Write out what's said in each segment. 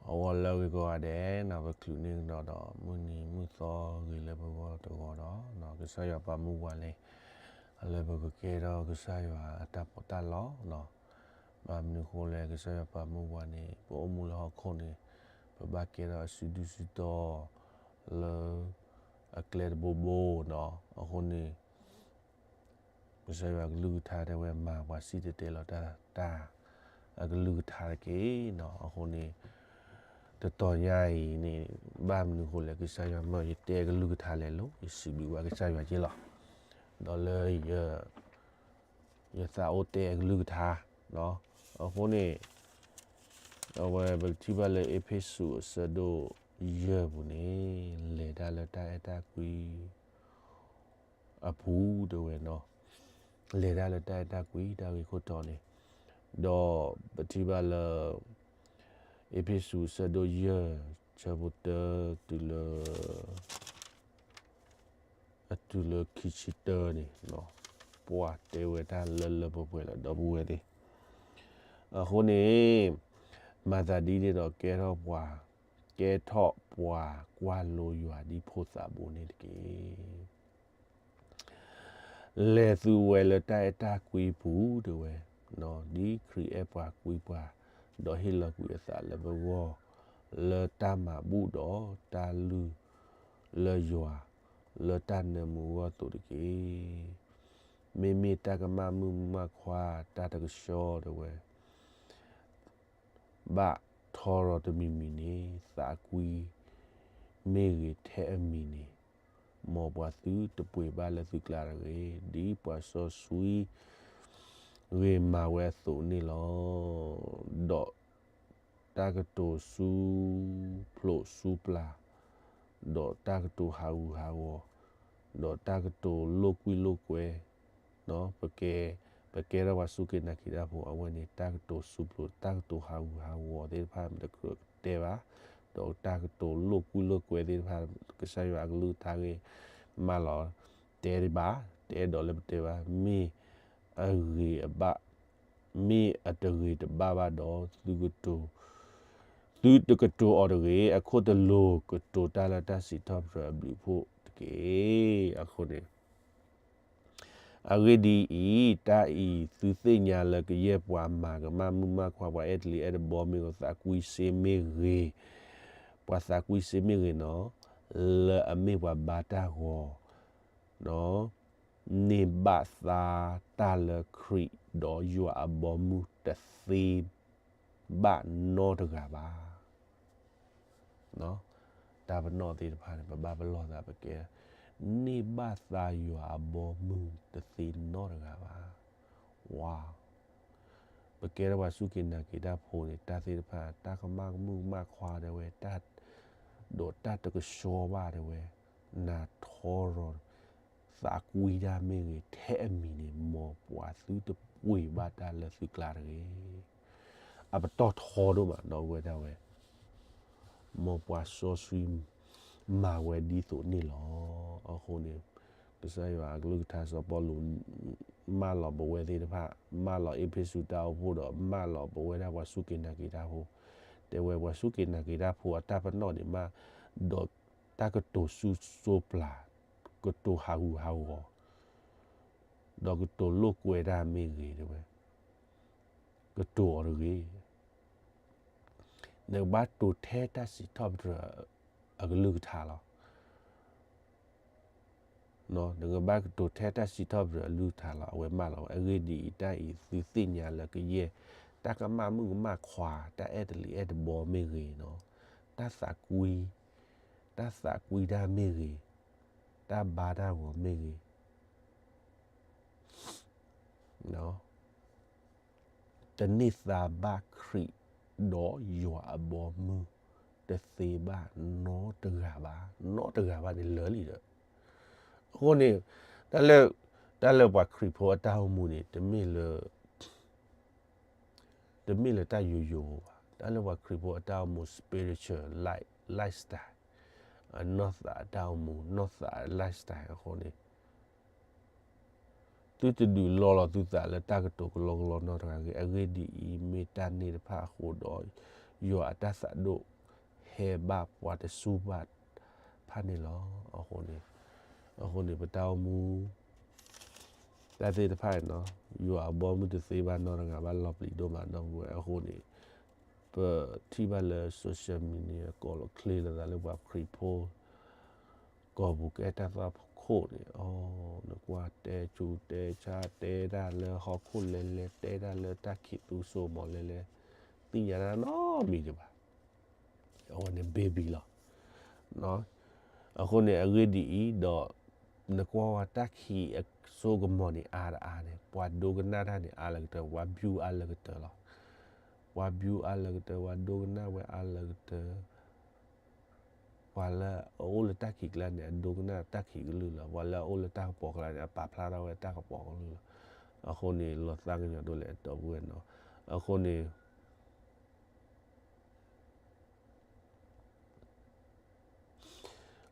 အဂီၢ်လၢအဂ့ၤကိးဂၤဒဲး, ပချုးန့ၢ်ကဒီးဒီးမုၢ်နံၤမုၢ်သီဂ့ၤလၢပဂီၢ်တဂီၤဒီး ကစၢ်ယွၤပာ်မူပှၤလံ, လၢပကကဲထီၣ်ကစၢ်ယွၤအတၢ်ပီးတၢ်လီ, ဘၣ်မနုၤဃိလဲၣ်, ကစၢ်ယွၤပာ်မူပှၤန့ၣ် ပအိၣ်မူလၢဟီၣ်ခိၣ်န့ၣ် ပဘၣ်ကဲထီၣ်အစုဒုၣ်စုတီလၢ အကျဲတဘိဘိနီၤ. အဃိန့ၣ် ကစၢ်ယွၤအကလုၢ်ကထါတဲဝဲ မၤပှၤစံၣ်တဲၤတဲလီၤတၢ်, တၢ်အကလုၢ်ကထါတက့ၢ်နီၤ. အဃိန့ၣ် တတီၤညါအံၤန့ၣ် ဘၣ်မနုၤဃိလဲၣ်, ကစၢ်ယွၤမၢယတဲအကလုၢ်ကထါလဲၤလိၤ, ယစံးဘျုးဘၣ်ကစၢ်ယွၤက့လီၤ. ဒီးလၢ ယသးအိၣ်တဲအကလုၢ်ကထါ, အဃိန့ၣ် အဝဲပကထံၣ်ဘၣ်လၢအ့းဖ့းစူးအဆၢဒိၣ်ယဲၢ်ပူၤန့ၣ် လဲၤတၢ်လၢတၢ်အဲၣ်တၢ်ကွံ အပူၤတဲဝဲနီၤ, လဲၤတၢ်လၢတၢ်အဲၣ်တၢ်ကွံတၢ်ဂ့ၢ်ခိၣ်တီန့ၣ်, ဒီးပထံၣ်ဘၣ်လၢ အ့းဖ့းစူးအဆၢဒိၣ်ယဲၢ် ဆၢဖိတၢတုၤလၢ အတုၤလၢခံဆံတၢန့ၣ်, ပှၤတဲဝဲတၢ်လၢလၢပှဲၤပှဲၤလီၤ ဒီပုၢ်ဝဲၢ်သ့ၣ်. အဃိန့ၣ် မၤသးဒ်န့ၣ်ဒီး ကဲထီၣ်ပှၤ, ကဲထီၣ်ပှၤကွၢ်လိယွၤဒ်ဖိသးဘိန့ၣ်တက့ၢ်. လဲၤသုဝဲလၢတၢ်အဲၣ်တၢ်ကွံပူၤတဲဝဲ, ဒ်ခရံာ်အဲၣ်ပှၤကွံပှၤ, ဒီးဟ့ၣ်လီၤကွံာ်အသးလၢပဂီၢ်, လၢတၢ်မၤဘူၣ်ဒီးတၢ်လုၢ်လၢယွၤ, လၢတၢ်နၢမူအဂီၢ်အသိးတက့ၢ်. မ့မ့ၢ်တၢ်ကမၣ်မုၣ်ကမၣ်ခွါတၢ်တကဆှီတဲဝဲ ဘၣ်ထီရီၤတမံၤမံၤန့ၣ် သးကွံမ့ၢ်ဂ့ၤထဲအမံၤန့ၣ်, မ်ပှၤသုတပှ့ၤဘၣ်လၢသုကျါတဂ့ၤ, ဒ်ပှၤစီဆှံဂ့ၤမၤဝဲအသိးန့ၣ်လီၤ. ဒီးတၢ်ကတိၤဆူဖျိးဆူပျၢ်, ဒီးတၢ်ကတိၤဟးဂူာ်ဟးဂီၤ, ဒီးတၢ်ကတိၤလိာ်ကွံလိာ်ကွဲ ပကဲ, ပကဲထီၣ်ပှၤစူၢ်က့ၤနာ်က့ၤတၢ်ဖိအဝဲန့ၣ် တၢ်ကတိၤဆူဖျိး တၢ်ကတိၤဟးဂူာ်ဟးဂီၤသ့ၣ်တဖၣ် တကြၢးတဲဘၣ်, ဒီးတၢ်ကတိၤလိာ်ကွံလိာ်ကွဲသ့ၣ်တဖၣ် ကစၢ်ယွၤအကလုၢ်ကထါဂ့ၢ် မၢလီၤတဲဒံးဘၣ်, တဲဒီးလၢပတဲဘၣ်, မ့ၢ်အဂ့ၤအဘၣ်, မ့ၢ်အတဂ့ၤတဘၣ်ဘၣ်ဒီး သုကတိၤ သုတကတိၤအီၤတဂ့ၤ, အခိၣ်တလိၤကတိၤတၢ်လၢတၢ်စံးထီၣ်ပတြၢၤအဘျုးအဖှိၣ်တက့ၢ်. အဃိန့ၣ် အဂ့ၢ်ဒ်အံၤ, တၢ်အံၤသုသ့ၣ်ညါလၢကယဲၢ်ပှၤမၤကမၣ်မုၣ်ကမၣ်ခွါ, ပှၤအဲၣ်တလံၤအဲၣ်တဘီမ့ၢ်ဂ့ၤ, သးကွံစ့မ့ၢ်ဂ့ၤ, ပှၤသးကွံစ့မ့ၢ်ဂ့ၤနီၤ, လၢအမ့ၢ်ပှၤဘါတၢ်ဂီၤ န့ၢ်ဘၣ်သါတၢ်လၢခရံာ်ဒီးယွၤအဘီမုၢ်တသ့ဘၣ်နီတဂၤဘၣ်. တၢ်ပနီၣ်သ့ၣ်တဖၣ်န့ၣ် ပဘၣ်ပလီၢ်သးပကဲ, န့ၢ်ဘၣ်သါယွၤအဘီမုၢ်တသ့နီတဂၤဘၣ်. ဝါ ပကဲထီၣ်ပှၤစူၢ်က့ၤနာ်က့ၤတၢ်ဖိန့ၣ် တၢ်သ့ၣ်တဖၣ် တၢ်ကမၣ်ကမုၣ်ကမၣ်ခွါတဲဝဲ, ဒီးတၢ်တကဆှီဘၣ်တဲဝဲ, နၤထီရီၤ သးကွံတၢ်မ့ၢ်ဂ့ၤ ထဲအမံၤန့ၣ် မ်ပှၤသုတပှ့ၤဘၣ်တၢ်လၢသုကျါတဂ့ၤ. အပတီၢ်ထီဒိၣ်မး ဒီပုၢ်ဝဲၢ်ဒၣ်ဝဲ, မ်ပှၤစီဆှံမၤဝဲဒ်သိးန့ၣ်လီၤ. အဃိန့ၣ် ကစၢ်ယွၤအကလုၢ်ကထါစီၤပီလူး မၢလီၤပဝဲသ့ၣ်တဖၣ်, မၢလီၤအ့းဖ့းစူးတၢ်အိၣ်ဖှိၣ်ဒီး မၢလီၤပဝဲဒၣ်ပှၤစူၢ်က့ၤနာ်က့ၤတၢ်ဖိ, တဲဝဲပှၤစူၢ်က့ၤနာ်က့ၤတၢ်ဖိအတၢ်ပနီၣ်န့ၣ်မး, ဒီးတၢ်ကတိၤဆူစိပျၢ်, ကတိၤဟးဂူာ်ဟးဂီၤ, ဒီးကတိၤလိာ်ကွဲတၢ်မ့ၢ်ဂ့ၤတဲဝဲ, ကတိၤအီၤတဂ့ၤ. နကဘၣ်တိၤထဲတၢ်စံးထီၣ်ပတြၢၤအကလုၢ်ကထါလီၤ. နကဘၣ်ကတိၤထဲတၢ်စံးထီၣ်ပတြၢၤအကလုၢ်ကထါလီၤ. အဝဲမၢလီၤဝဲ, အဂ့ၢ်ဒ်အံၤ, တၢ်အံၤသုသ့ၣ်ညါလၢကယဲၢ် တၢ်ကမၣ်မုၣ်ကမၣ်ခွါ, တၢ်အဲၣ်တလံၤအဲၣ်တဘီမ့ၢ်ဂ့ၤနီၤ, တၢ်သးကွံ, တၢ်သးကွံတၢ်မ့ၢ်ဂ့ၤ, တၢ်ဘါတၢ်ဂီၤမ့ၢ်ဂ့ၤ တန့ၢ်သါဘၣ်ခရံာ်ဒီးယွၤအဘီမုၢ်တသ့ဘၣ်နီတဂၤဘၣ်, နီတဂၤဘၣ်န့ၣ်လၢာ်လံဒီး. အဃိန့ၣ် တၢ်လၢ, တၢ်လၢပှၤခရံာ်ဖိအတၢ်အိၣ်မူန့ၣ် တမ့ၢ်လၢ, တမ့ၢ်လၢတၢ်ယိယိဖိဘၣ်. တၢ်လၢပှၤခရံာ်ဖိအတၢ်အိၣ်မူ spiritual life, lifestyle, အနီၢ်သးအတၢ်အိၣ်မူ, နီၢ်သးအ lifestyle အဃိန့ၣ် သုတဒုးလီလီၤသုသးလၢတၢ်ကတိၤကလီကလီနီတဂၤဂ့ၤ. အဂ့ၢ်ဒ်အံၤ, မ့ၢ်တၢ်န့ၣ်တဖၣ်အဃိဒီး ယွၤအတၢ်သးဒိၣ် ဟဲဘၣ်ပှၤတစူၢ်ဘၣ်ဖၣ်န့ၣ်လီၤ. အဃိန့ၣ်, အဃိန့ၣ် ပတၢ်အိၣ်မူ တၢ်သ့ၣ်တဖၣ်န့ၣ်နီၤ, ယွၤအဘီမုၢ်တသ့ဘၣ်နီတဂၤဘၣ်လီၤပျံၤဒိၣ်မးဒီပုၢ်ဝဲၢ်. အဃိန့ၣ် ပထံၣ်ဘၣ်လၢ social media ကိးလီၤချ့လိာ်သးလၢပှၤခရံာ်ဖိ ကီၢ်ပူၤကဲတၢ်သၣ်ဖိခိၣ်န့ၣ်, အီၤ နကွၢ်တဲဆူးတဲဆါ တဲဒၣ်လၢဟီၣ်ခိၣ်လဲၤလဲၤ တဲဒၣ်လၢတၢ်ခံးသူစိၤမီၤလဲၤလဲၤ သ့ၣ်ညါတၢ်နီတမံၤဒံးဘၣ်. အဝဲန့ၣ် baby လီၤ. အဃိန့ၣ် အဂ့ၢ်ဒ်အံၤဒီး နကွၢ်ဝဲတၢ်ခံးအစိကမီၤန့ၣ် အါတအါန့ၣ် ပှၤဒိကနၣ်တၢ်န့ၣ် အါလၢကတၢၢ်, ပှၤ view အါလၢကတၢၢ်လီၤ. ပှၤ view အါလၢကတၢၢ်, ပှၤဒိကနၣ်ဝဲအါလၢကတၢၢ်. ပှၤလၢအအိၣ်လၢတၢ်ခံးကျါန့ၣ် အဒိကနၣ်တၢ်ခံးကလုၢ်လီၤ. ပှၤလၢအအိၣ်လၢတၢ်ကပီၤကျါန့ၣ် အပာ်ဖျါထီၣ်ဝဲတၢ်ကပီၤကလုၢ်လီၤ. အဃိန့ၣ် လီၤသးကညီၤဒိၣ်လဲၣ် ဒီပုၢ်ဝဲၢ်နီၤ. အဃိန့ၣ်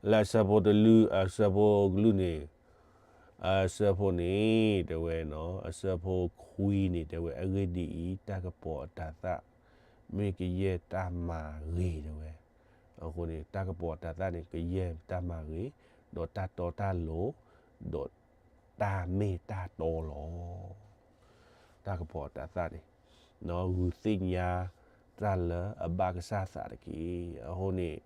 လၢအဆၢဖိတလုၢ် အဆၢဖိကလုၢ်န့ၣ်, အဆၢဖိန့ၣ် တဲဝဲနီၤ, အဆၢဖိခွံန့ၣ် တဲဝဲ အဂ့ၢ်ဒ်အံၤ, တၢ်ကပီၤအတၤသၣ် မ့ၢ်ကယဲၢ်တၢ်မၤဂ့ၤ တဲဝဲ. အဃိန့ၣ် တၢ်ကပီၤအတၤသၣ်န့ၣ် ကယဲၢ်တၢ်မၤဂ့ၤ, ဒီးတၢ်တီတၢ်လိၤ, ဒီးတၢ်မ့ၢ်တၢ်တီလီၤ. တၢ်ကပီၤအတၤသၣ်န့ၣ် ဂုာ်သ့ၣ်ညါတၢ်လၢအဘၣ်ကစၢ်သးတက့ၢ်. အဃိန့ၣ်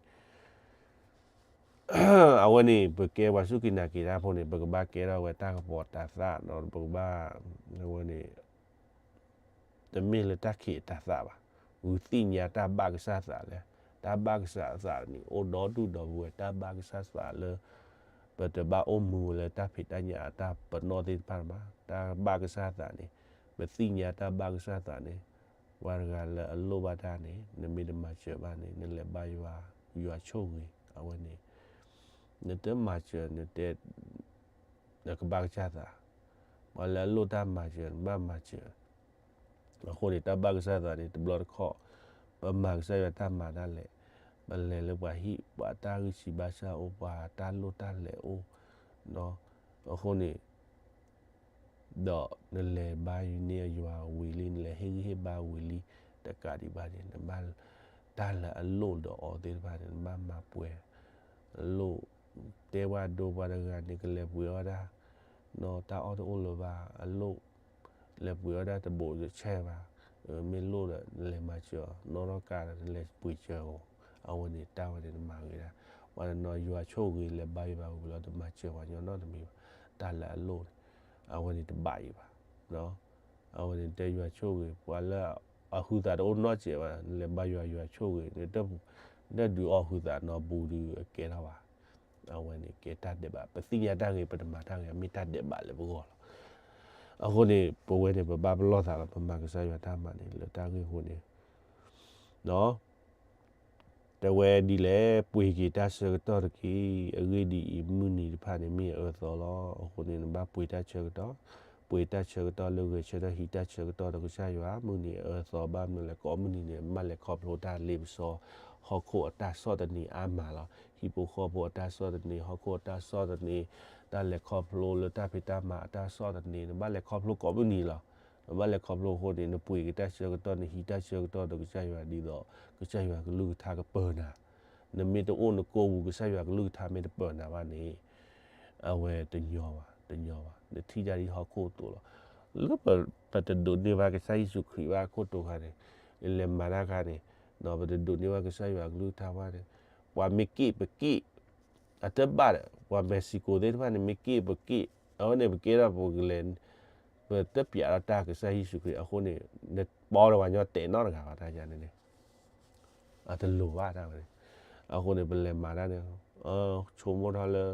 အဝဲန့ၣ် ပကဲပှၤစူၢ်က့ၤနာ်က့ၤတၢ်ဖိန့ၣ် ပကဘၣ်ကဲထီၣ်ဝဲတၢ်ကပီၤတၤသၣ်ဒီး ပကဘၣ် အဝဲန့ၣ် တမ့ၢ်လၢတၢ်ခံးအတၤသၣ်ဘၣ်. ဂုာ်သ့ၣ်ညါတၢ်ဘၣ်ကစၢ်သးလၢ တၢ်ဘၣ်ကစၢ်သးန့ၣ် အိၣ်ဒီဒူၣ်ဒီပုၢ်ဝဲၢ် တၢ်ဘၣ်ကစၢ်သးလၢ ပတဘၣ်အိၣ်မူလၢတၢ်ဖံးတၢ်ညၣ်အတၢ်ပနီၣ်သ့ၣ်တဖၣ်ဘၣ်. တၢ်ဘၣ်ကစၢ်သးန့ၣ် ပသ့ၣ်ညါတၢ်ဘၣ်ကစၢ်သးန့ၣ် ပှၤတဂၤလၢအလိၣ်ဘၣ်တၢ်န့ၣ် နမ့ၢ်တမၤစၢၤဘၣ်န့ၣ် နလဲၤဘါယွၤ ယွၤဆိၣ်ဂ့ၤ အဝဲန့ၣ် နတမၤစၢၤ နတဲ နကဘၣ်ကစၢ်သး, ပှၤလၢအလိၣ်တၢ်မၤစၢၤ နဘၣ်မၤစၢၤ. အဃိန့ၣ် တၢ်ဘၣ်ကစၢ်သးန့ၣ် တဘျီတခီၣ် ပမၤကစၢ်ယွၤတၢ်မၤဒၣ်လဲာ်, ပလဲၤလၢပှၤဟံၣ် ပှၤတၢ်ဂံၢ်ဆံးဘါစၢ်အိၣ် ပှၤတၢ်လိၣ်တၢ်လဲၤအိၣ်, အဃိန့ၣ် ဒီးနလဲၤဘါယွၤန့ၢ်ယွၤဝံၤလံ နလဲၤဟ့ၣ်ဂံၢ်ဟ့ၣ်ဘါဝံၤလံ တကးဒံးဘၣ်န့ၣ် နဘၣ် တၢ်လၢအလိၣ်ဒီးအီၤသ့ၣ်တဖၣ်န့ၣ် နဘၣ်မၤပှဲၤ, အလိၣ် တဲပှၤဒိပှၤတဂၤန့ၣ် ကလဲၤပှ့ၤအီၣ်ဒၣ် တၢ်အီၣ်တအိၣ်လၢၤဘၣ် အလိၣ် လဲၤပှ့ၤအီၣ်ဒၣ်တဘိးတဆဲးဘၣ်, မ့ၢ်လိၣ်ဒီး နလဲၤမၤစၢၤအီၤ နီၢ်ထီၣ်ကါဒီး နလဲၤပှ့ၤစၢၤအီၤ, အဝဲန့ၣ်တၢ်ဝဲန့ၣ် နမၤဂ့ၤဒၣ်, ပှၤတနီၤယွၤဆိၣ်ဂ့ၤ လဲၤဘါယွၤဝံၤလီၤ တမၤစၢၤပှၤညီနီတမံၤဘၣ်, တၢ်လၢအလိၣ်န့ၣ် အဝဲန့ၣ်တဘၣ်အံၤဘၣ်, အဝဲန့ၣ်တဲယွၤဆိၣ်ဂ့ၤ ပှၤလၢအဟုသးတအိၣ်နီတစဲးဘၣ် နလဲၤဘါယွၤယွၤဆိၣ်ဂ့ၤ နတဒုးအီၣ်ဟုသးနီတပူၤဒီးအကဲထီၣ်ဘၣ်, အဝဲန့ၣ်ကဲတၢ်ဒဲးဘး ပသ့ၣ်ညါတၢ်ဂ့ၤ ပတမၤတၢ်ဂ့ၤ မ့ၢ်တၢ်ဒဲးဘးလၢပဂီၢ်လီၤ. အဃိန့ၣ် ပဝဲန့ၣ် ပဘၣ်ပလီၢ်သးလီၤ ပမၤကစၢ်ယွၤတၢ်မၤန့ၣ် လၢတၢ်ဂ့ၢ်အဃိန့ၣ် တဲဝဲဒ်လဲၣ် ပှ့ၤက့ၤတၢ်ဆၢကတီၢ်တက့ၢ်. အဂ့ၢ်ဒ်အံၤ, မုၢ်နံၤတဖၣ်န့ၣ် မ့ၢ်အအၢအသီလီၤ. အဃိန့ၣ် နဘၣ်ပှ့ၤတၢ်ဆၢကတီၢ်, ပှ့ၤတၢ်ဆၢကတီၢ်လၢဂဲၤဆၢထၢၣ်ဟံးတၢ်ဆၢကတီၢ်ဒီးကစၢ်ယွၤ, မုၢ်နံၤအအၢအသီဘၣ်မနုၤလဲၣ်, ကိးမုၢ်နံၤန့ၣ် ဘၣ်လဲၤခီဖျိတၢ်လ့ပစီ ဟီၣ်ခိၣ်အတၢ်ဆီၣ်သနံးအါမးလီၤ. ဟံၣ်ဖိဃီဖိအတၢ်ဆီၣ်သနံး, ဟီၣ်ခိၣ်အတၢ်ဆီၣ်သနံး, တၢ်လဲၤခီဖျိလၢတၢ်ဖံးတၢ်မၤအတၢ်ဆီၣ်သနံး, နဘၣ်လဲၤခီဖျိကိးမုၢ်နံၤလီၤ. နဘၣ်လဲၤခီဖျိအဃိန့ၣ် နပှ့ၤက့ၤတၢ်ဆၢကတီၢ် နဟံးတၢ်ဆၢကတီၢ်ဒီးကစၢ်ယွၤဒ်သိး ကစၢ်ယွၤကလုၢ်ကထါကပၢၤနၤ, နမ့ၢ်တအိၣ်နကိးပူၤ ကစၢ်ယွၤကလုၢ်ကထါမ့ၢ်တပၢၤနၤဘၣ်န့ၣ် အဝဲတညီဘၣ်, တညီဘၣ်, နထံၣ်တၢ်ဒ်ဟီၣ်ခိၣ်အသိးလီၤ. လၢပတဒိးန့ၢ်ဘၣ်ကစၢ်ယ့ၣ်ၡူးခရံာ်ဘၣ်အခိၣ်တီခါန့ၣ်, လဲၤမၤတၢ်ခါန့ၣ်, ပတဒိးန့ၢ်ဘၣ်ကစၢ်ယွၤကလုၢ်ကထါဘၣ်န့ၣ်, ပှၤမ့ၢ်က့ၣ်ပက့ၣ်, အတဘၣ်ဒီး ပှၤမ့းစံကိၤသ့ၣ်တဖၣ်န့ၣ် မ့ၢ်က့ၣ်ပက့ၣ်, အဝဲန့ၣ် ပကဲထီၣ်ပကလဲၤ ပတပျးထီၣ်တၢ်ကစၢ်ယ့ၣ်ၡူးခရံာ်အဃိန့ၣ် နပီဒီးပှၤညီတဲာ်နီတဂၤဘၣ်တၢ်ယါန့ၣ်န့ၣ် အတလိၤဘၣ်တၢ်ဝဲန့ၣ်. အဃိန့ၣ် ပလဲၤမၤတၢ်န့ၣ် ဆိကမိၣ်ထီၣ်လၢ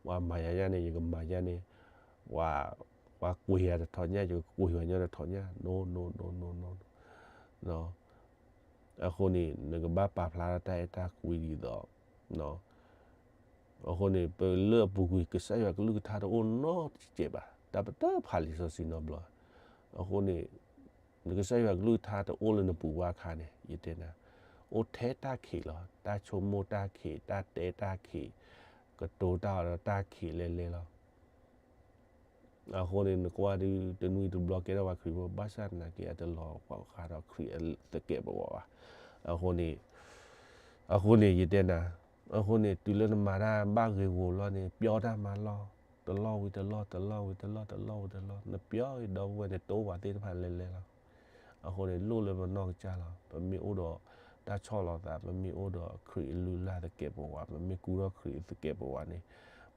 ပှၤမၤယၤယါန့ၣ် ယကမၤယါန့ၣ်, ပှၤကွံာ်ယၤတထီၣ်ညၣ် ယကကွံာ်ပှၤညီတထီၣ်ညၣ် no no no no no. အဃိန့ၣ် နကဘၣ်ပာ်ဖျါထီၣ်တၢ်အဲၣ်တၢ်ကွံဒ်သိး အဃိန့ၣ် ပလၢအပူၤကွံာ် ကစၢ်ယွၤကလုၢ်ကထါတအိၣ်နီတစဲးဘၣ်, တၢ်ပတဖးလံာ်စီဆှံနီတဘျီ. အဃိန့ၣ် နကစၢ်ယွၤကလုၢ်ကထါတအိၣ်လၢနပူၤဘၣ်အခါန့ၣ် ယတဲနၤ, အိၣ်ထဲတၢ်ခံးလီၤ, တၢ်ဆိကမိၣ်တၢ်ခံး, တၢ်တဲတၢ်ခံး, ကတိၤတၢ်အီၤဒီးတၢ်ခံးလဲလဲလီၤ. အဃိန့ၣ် နကွၢ်ဒုး တနွံတဘျီကဲထီၣ်ပှၤခရံာ်ဖိ ဘၣ်ဆၣ်သနာ်က့ အတလီၤပှီၢ်ဃာ်ဒီးခရံာ်အသကဲးပဝးဘၣ်. အဃိန့ၣ် အဃိန့ၣ် ယတဲနၤ, အဃိန့ၣ် တုၤလၢနမၤတၢ်ဘၣ်ဂ့ၤဂီၤလီၤန့ၣ် ပျီတၢ်မၤလီၢ်, တလီၢ်ဝံၤတလီၢ်, တလီၢ်ဝံၤတလီၢ်, တလီၢ်ဝံၤတလီၢ်, နပျီဒီပုၢ်ဝဲၢ်န့ၣ် တအိၣ်ဘၣ်သ့ၣ်တဖၣ်လဲၤလဲၤလီၤ. အဃိန့ၣ် လိၣ်လၢပနီၢ်ကစၢ်လီၤ. ပမ့ၢ်အိၣ်ဒီးတၢ်ဆီၣ်လီၤသး, ပမ့ၢ်အိၣ်ဒီးခရံာ်အလုၢ်အလၢ်သကဲးပဝး, ပမ့ၢ်ကူထီၣ်ခရံာ်သကဲးပဝးန့ၣ်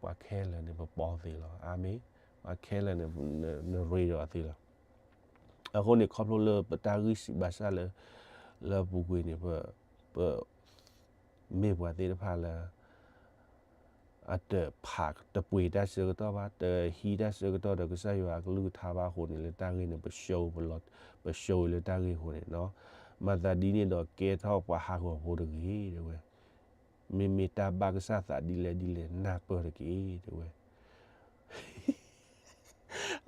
ပှၤခဲလၢာ်န့ၣ် ပပီသ့လီၤ. အၤမ့ၣ်. ပှၤခဲလၢာ်န့ၣ် နရ့ဒီးသ့လီၤ. အဃိန့ၣ် ခီဖျိလၢပတၢ်ဂံၢ်စၢ်ဘါစၢ်လၢ လၢအပူၤကွံာ်န့ၣ် ပ ပ မ့ၢ်ပှၤသ့ၣ်တဖၣ်လၢ အတဖးတပှ့ၤတၢ်ဆၢကတီၢ်ဘၣ်, တဟံးတၢ်ဆၢကတီၢ်ဒီးကစၢ်ယွၤအကလုၢ်ကထါဘၣ်အဃိန့ၣ် လၢတၢ်ဂ့ၢ်န့ၣ် ပ show လၢတၢ်ဂ့ၢ်အဃိန့ၣ်, မၤသးဒ်န့ၣ်ဒီးကဲထီၣ်ပှၤဟးဂီၤဖိတဂ့ၤ တဲဝဲ. မ့မ့ၢ်တၢ်ဘၣ်ကစၢ်သးဒ်လဲၣ်ဒ်လဲၣ် နၢ်ပၢၢ်တက့ၢ် တဲဝဲ.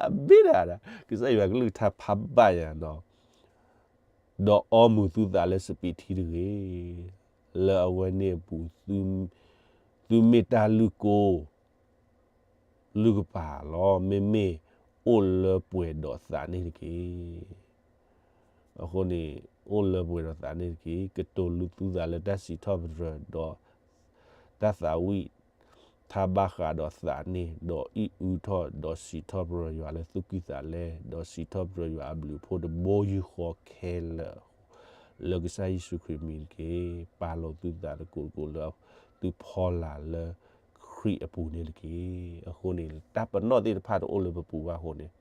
အဘ့ၣ်ဒၣ်ဒၣ် ကစၢ်ယွၤကလုၢ်ကထါဖးဘၣ်ယၤဒီး, ဒီးအီမူၤသုသးလၢစပံးထံတဂ့ၤ, လၢအဝဲန့ၣ်အပူၤ သုမ့ၢ်တၢ်လုၢ်ကိ လုၢ်ကပၤလီၤ. မ့မ့ၢ်အိၣ်လၢပှဲၤဒီးသးန့ၣ်တက့ၢ်. အဃိန့ၣ် အိၣ်လၢပှဲၤဒီးသးန့ၣ်တက့ၢ်. ကတိၤလုၢ်သုသးလၢတၢ်စံးထီၣ်ပတြၢၤဒီး တၢ်သးဝံၣ် ထါဘၣ်ဃးဒီးသးန့ၣ်, ဒီးအံၣ်အုထီၣ်, ဒီးစံးထီၣ်ပတြၢၤယွၤလၢသူၣ်ကံၢ်သးလဲ, ဒီးစံးထီၣ်ပတြၢၤယွၤအဘျုးအဖှိၣ်တဘိယူၢ်ဃီခဲလၢာ် လၢကစၢ်ယ့ၣ်ၡူးခရံာ်မံၤတက့ၢ်. ပာ်လီၤသုသးသကိးသကိးလၢသုဖီလာ်လၢခရံာ်အပူၤန့ၣ်တက့ၢ်. အဃိန့ၣ် တၢ်ပနီၣ်သ့ၣ်တဖၣ်တအိၣ်လၢပပူၤဘၣ်အဃိန့ၣ်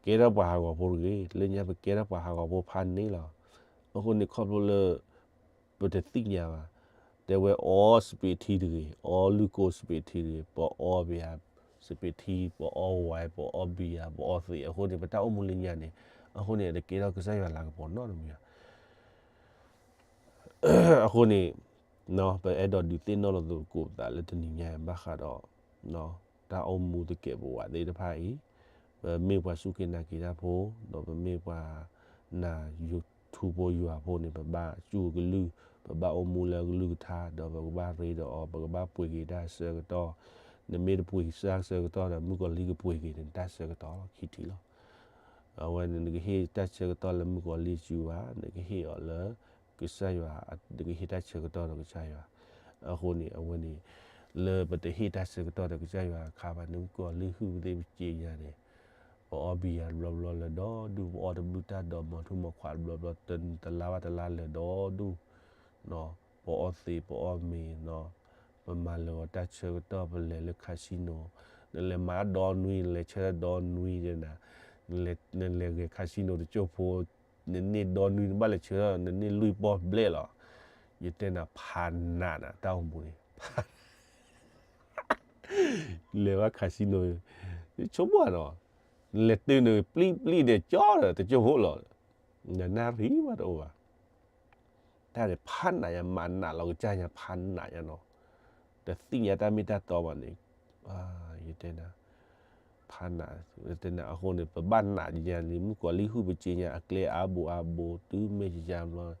ကဲထီၣ်ပှၤဟးဂီၤဖိတဂ့ၤ, လၢညါပကဲထီၣ်ပှၤဟးဂီၤဖိဖးန့ၣ်လီၤ. အဃိန့ၣ်ခီဖျိလၢ ပတသ့ၣ်ညါဘၣ်, တဲဝဲအီစပံးထံတဂ့ၤ, အီလုၢ်ကိၢ်စပံးထံတဂ့ၤ, ပအီဘံယၤစပံးထံ, ပအီဝဲ, ပအီဘံယၤ, ပအီသံး, အဃိန့ၣ် ပတၢ်အိၣ်မူလၢညါန့ၣ်, အဃိန့ၣ် တကဲထီၣ်ကစၢ်ယွၤလၤကပီၤနီတမံၤဘၣ်. အဃိန့ၣ် ပအဲၣ်ဒိးဒုးသ့ၣ်နီၣ်လိာ်သကိးပသးလၢတနံၤညါဘၣ်ဃးဒီး တၢ်အိၣ်မူသကဲးပဝးသ့ၣ်တဖၣ်အံၤ, ပမ့ၢ်ပှၤစူၢ်က့ၤနာ်က့ၤတၢ်ဖိ, ဒီးပမ့ၢ်ပှၤနာ်ယိၤထူဖိယွၤဖိန့ၣ် ပဘၣ်စူၢ်ကလုၢ်, ပဘၣ်အိၣ်မူလၢကလုၢ်ကထါ, ဒီးပကဘၣ်ရ့ဒီးအီၤ, ပကဘၣ်ပှ့ၤက့ၤတၢ်ဆၢကတီၢ်, နမ့ၢ်တပှ့ၤတၢ်ဆၢကတီၢ်ဒီး မုၣ်ကီၤလံၢ်ကပှ့ၤက့ၤန့ၣ် တၢ်ဆၢကတီၢ်လီၤ ခံထံၣ်လီၤ. အဝဲန့ၣ် နကဟ့ၣ်တၢ်ဆၢကတီၢ်လၢမုၣ်ကီၤလံၢ်စုဘၣ်, နကဟ့ၣ်အီၤလၢ ကစၢ်ယွၤ, နကဟ့ၣ်တၢ်ဆၢကတီၢ်ဒီးကစၢ်ယွၤ. အဃိန့ၣ် အဝဲန့ၣ် လၢပတဟ့ၣ်တၢ်ဆၢကတီၢ်ဒီးကစၢ်ယွၤအခါဘၣ်န့ၣ် မုၣ်ကီၤလံၢ်ဟုၣ်ပသ့ၣ်ပစ့ညါန့ၣ်, ပအီဘံယၤတဘျီဘျီလၢဒီဒူၣ်, ပအီတဘျုးတၢ်ဒီးမီၤထူၣ်မီၤခွးတဘျီဘျီ, တလါဘၣ်တလါလၢဒီဒူၣ်, ပအီသံးပအီမ့ၤ, ပမၤလၢာ်အီၤတၢ်ဆၢကတီၢ် ပလဲၤလၢ casino, နလဲၤမၤဒီနွံ နလဲၤဆၢဒီနွံဒဲနၤ, နလဲၤဂဲၤ casino တကၠိၢ်ဖိ, နန့ၢ်ဒီနွံ နဘၣ်လဲၤဆၢထီၣ် နန့ၢ်လွံၢ်ပီၢ်ဘျဲၣ်လီၤ. ယတဲနၤဖးနးနၤ တၢ်အိၣ်မူန့ၣ် လဲၤဘၣ် casino ဆိကမိၣ်နီၤ, နလဲၤတုၤန့ၣ် ပျံၣ်ပျံၣ်န့ၣ် ကၠီဒီးတကၠိၢ်ဖိလီၤ. နနၣ်ရံၣ်ဘၣ်တအိၣ်ဘၣ်. တၢ်န့ၣ်ဖးနးယၤ မၤနးလီၤကစၢ်ယၤဖးနးယၤနီၤ. တသ့ၣ်ညါတၢ်မ့ၢ်တၢ်တီဘၣ်န့ၣ်, ယတဲနၤ ဖးနး, တဲနၤအဃိန့ၣ် ပဘၣ်နာ်ယၤန့ၣ် မုၣ်ကီၤလံၢ်ဟုၣ်ပစ့ညါ အကျဲအါဘူးအါဘူး တုၤမ့ၢ်ယၤဘျီ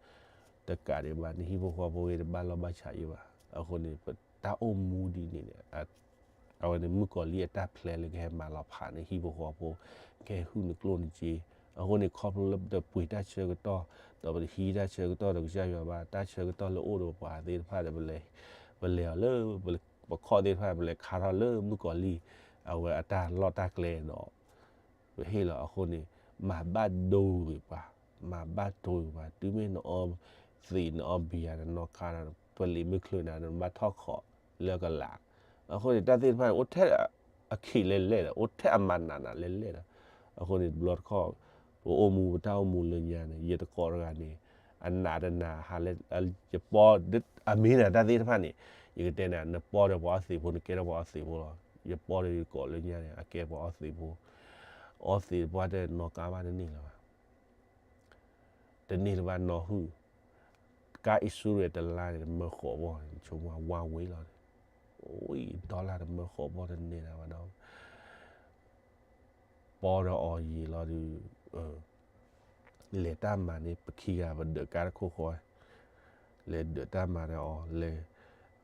တကးဒံးဘၣ် နဟံၣ်ဖိဃီဖိဂ့ၤ တဘၣ်လီၢ်ဘၣ်ဆးယံၤဘၣ်. အဃိန့ၣ် ပတၢ်အိၣ်မူဒ်န့ၣ်န့ၣ် အဝဲန့ၣ် မုၣ်ကီၤလံၢ်အတၢ်ဖျဲးလၢကဟဲမၤလီၤဖးန့ၣ် ဟံၣ်ဖိဃီဖိ, ကဟဲဟုၣ်နကျိၣ်နစ့. အဃိန့ၣ် ခီဖျိလၢပတပှ့ၤတၢ်ဆၢကတီၢ် ဒီးပတဟံးတၢ်ဆၢကတီၢ်ဒီးကစၢ်ယွၤဘၣ်, တၢ်ဆၢကတီၢ်လၢအိၣ်ဒီးပှၤသ့ၣ်တဖၣ်ဒီး ပလဲၤအီၤလၢ ပခီၣ်သ့ၣ်တဖၣ် ပလဲၤခါထီၣ်လၢမုၣ်ကီၤလံၢ် အဝဲအတၢ်လီၢ်တၢ်ကျဲဒီး ပဟ့ၣ်လီၤ. အဃိန့ၣ် မၤဘၣ်ဒိဂ့ၤပှၤ, မၤဘၣ်ဒိဂ့ၤပှၤ, တုၤမ့ၢ်နအီသံး နအီဘံယၤ နနီၢ်ခါဒီး ပလံးမ့ၢ်ချုးနၤ နဘၣ်ထီၣ်ခိးလၢကလး. အဃိန့ၣ် တၢ်သ့ၣ်တဖၣ်န့ၣ် အိၣ်ထဲအခံးလဲၢ်လဲၢ်ဒီး အိၣ်ထဲအမၤနးနးလဲၢ်လဲၢ်ဒီး အဃိန့ၣ် တဘျီတခီၣ် ပအိၣ်မူ ပတၢ်အိၣ်မူလၢညါန့ၣ် ယတကိးတဂၤန့ၣ် အနးတနးဟးလဲၣ် ယပီ အမ့ၢ်နၤတၢ်သ့ၣ်တဖၣ်န့ၣ် ယကတဲနၤ နပီဒီးပှၤအီသံးဖိ နကဲထီၣ်ပှၤအီသံးဖိလီၤ. ယပီဒီးယကိးလၢညါန့ၣ် အကဲပှၤအီသံးဖိ, အီသံးတပှၢ်တနီၢ်ကါဘၣ်တန့ၢ်လၢၤဘၣ် တန့ၢ်လၢၤဘၣ်နီၢ်ဟုၣ်, ကါ insurance တလါန့ၣ် တမၢဃိးဘီၣ် ဆိကမိၣ်ဝါဝ့ၤလီၤ. အိၣ် dollar တမၢဃိးဘီၣ်တန့ၢ်လၢၤဘၣ်ဒီး ပီဒီးအီၤယံာ်လီၤဒီး လဲၤတၢ်မၤန့ၣ် ပခံဂၤပဒၢးကါတခိၣ်ဃီ, လဲၤဒၢးတၢ်မၤဒီးအီၤ လဲၤ,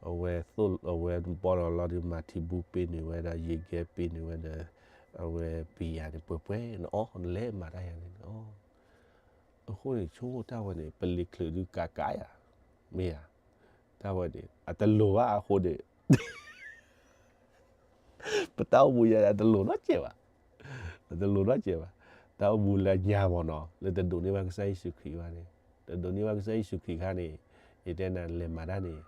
အဝဲသိၣ် အဝဲပီဒီးလီၤဒီး မၤထံဘူပ့ၤန့ၢ်ဝဲဒီး ယံာ်ကဲပ့ၤန့ၢ်ဝဲဒီး အဝဲပံၤယၤန့ၣ် ပှဲၤပှဲၤနအီၣ် နလဲၤမၤတၢ်ယၤန့ၣ်နအီၣ် အဃိန့ၣ် ဆိကမိၣ်တၢ်ဝဲန့ၣ် ပလံၤချုးဒုးကးကးယၤ, မ့ၢ်ဧါ, တၢ်ဝဲန့ၣ် အတလိၤဘၣ်အဃိန့ၣ် ပတၢ်အိၣ်မူယၤန့ၣ် အတလိၤနီတစဲးဘၣ်, အတလိၤနီတစဲးဘၣ်, တၢ်အိၣ်မူလၢအညါမ့ၢ်နီၤ လၢတဒိးန့ၢ်ဘၣ်ကစၢ်ယ့ၣ်ၡူးခရံာ်ဘၣ်န့ၣ်, တဒိးန့ၢ်ဘၣ်ကစၢ်ယ့ၣ်ၡူးခရံာ်ခါန့ၣ်, ယတဲနၤလဲၤမၤတၢ်န့ၣ်,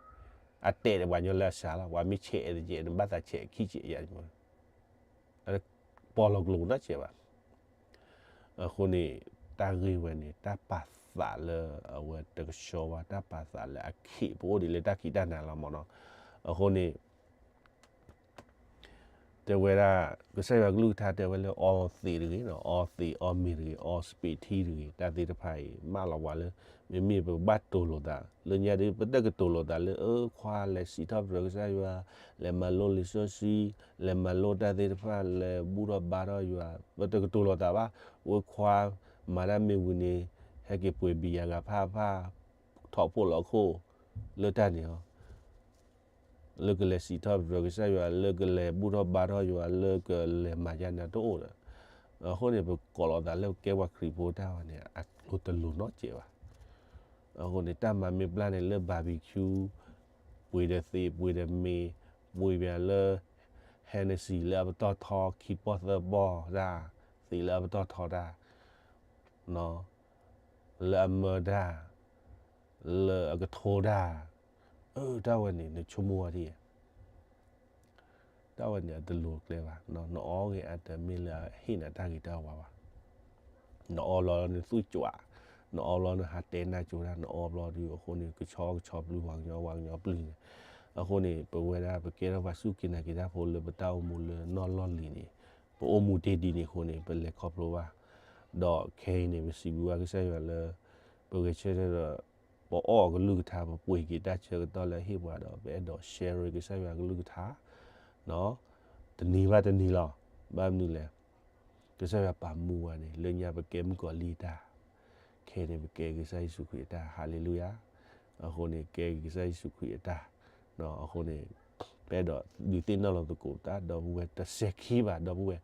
အတဲာ်ဒီးပှၤညီလၢအစှၤလီၤ, ပှၤမ့ၢ်ဆဲးအဲၣ်တကဲး နဘၣ်သးဆဲးခံဆဲးယၤ ပီၢ်လီၤကျိၤနီတစဲးဘၣ်. အဃိန့ၣ် တၢ်ဂ့ၢ်ဝဲန့ၣ် တၢ်ပာ်သးလၢအဝဲတကဆှီဘၣ်, တၢ်ပာ်သးလၢအခ့ ပအိၣ်ဒံးလၢတၢ်ခံးတၢ်နၤလီၤမ့ၢ်နီၤ. အဃိန့ၣ် တဲဝဲဒၣ် ကစၢ်ယွၤကလုၢ်ကထါတဲဝဲလၢ အီသံးတဂ့ၤ, အီသံးအီမ့ၤတဂ့ၤ, အီစပံးထံတဂ့ၤ, တၢ်သ့ၣ်တဖၣ်အံၤ မၢလီၤပှၤလၢ မ့မ့ၢ်ပကဘၣ်တိၤလိာ်သး လၢညါဒ် ပတကတိၤလိာ်သးလၢ အၢ ခွါလဲၤစံးထီၣ်ပတြၢၤကစၢ်ယွၤ, လဲၤမၤလိလံာ်စီဆှံ, လဲၤမၤလိတၢ်သ့ၣ်တဖၣ်, လဲၤဘူၣ်ထီၣ်ဘါထီၣ်ယွၤ, ပတကတိၤလိာ်သးဘၣ်. ဝဲခွါ မၤတၢ်မ့ၢ်ဝံၤန့ၣ် ဟဲက့ၤပှ့ၤဘံယၤဂၤဖၣ်ဖၣ်, ထီၣ်ဖှိၣ်လီၤခိၣ် လၢတၢ်န့ၣ်လီၤ. လၢကလဲၤစံးထီၣ်ပတြၢၤကစၢ်ယွၤ, လၢကလဲၤဘူၣ်ထီၣ်ဘါထီၣ်ယွၤ, လၢကလဲၤမၤယါန့ၣ်တအိၣ်ဒီး, အဃိန့ၣ် ပကိးလီၤသးလၢပကဲပှၤခရံာ်ဖိတၢ်ဝဲန့ၣ် အကျိၤတလိၤနီတစဲးဘၣ်. အဃိန့ၣ် တၢ်မၤမ့ၢ်ပျၢ်န့ၣ် လၢ barbecue ပှ့ၤဒီးသံး ပှ့ၤဒီးမ့ၤ, ပှ့ၤဘၣ်လၢ Hennessy လၢအပတီၢ်ထီ ခံပီၢ်သၢပီၢ်တၢ်, သံးလၢအပတီၢ်ထီတၢ် လၢအမၢတၢ်, လၢအကထိတၢ်, အၢ တၢ်ဝဲန့ၣ် နဆိကမိၣ်ဝဲဒ်အံၤ, တၢ်ဝဲန့ၣ်အတလိၤကျဲဘၣ်. နအီဂ့ၤအါတမ့ၢ်လၢအဟ့ၣ်နၤတၢ်ဂ့ၤတၢ်ဝါဘၣ်. နအီဘျီနသွံၣ်ကွၢ်, နအီဘျီနဟးတဲနၢ်ကၠိတၢ်, နအီဘျီဒီးအဃိန့ၣ် ကဆီကဆီပျုၢ် ပှၤကညီပှၤကညီပျုၢ်န့ၣ်, အဃိန့ၣ် ပဝဲဒၣ်ပကဲထီၣ်ပှၤစူၢ်က့ၤနာ်က့ၤတၢ်ဖိလၢပတၢ်အိၣ်မူလၢနီၢ်လီၢ်လံၤန့ၣ်, ပအိၣ်မူတ့ၢ်ဒ်န့ၣ်အဃိန့ၣ် ပလဲၤခီဖျိဘၣ်. ဒီးခဲအံၤန့ၣ် ပစံးဘျုးဘၣ်ကစၢ်ယွၤလၢ ပဂဲၤဆၢထၢၣ်ဒီး ပအီၣ်အကလုၢ်ကထါ ပပှ့ၤက့ၤတၢ်ဆၢကတီၢ်လၢအဟ့ၣ်ပှၤဒီး ပအဲၣ်ဒိး share ကစၢ်ယွၤကလုၢ်ကထါ တနံၤဘၣ်တနံၤလီၤ. ဘၣ်မနုၤလဲၣ်, ကစၢ်ယွၤပာ်မူပှၤန့ၣ် လၢညါပကဲမုၣ်ကီၤလံၢ်အတၢ်, ခဲအံၤန့ၣ် ပကဲကစၢ်ယ့ၣ်ၡူးခရံာ်အတၢ်, ဟါလ့လူယၤ. အဃိန့ၣ် ကဲက့ၤကစၢ်ယ့ၣ်ၡူးခရံာ်အတၢ်, အဃိန့ၣ် ပအဲၣ်ဒိးဒုးသ့ၣ်နီၣ်လီၤသကိးပသး ဒီပုၢ်ဝဲၢ် တစဲးခံဘၣ် ဒီပုၢ်ဝဲၢ်,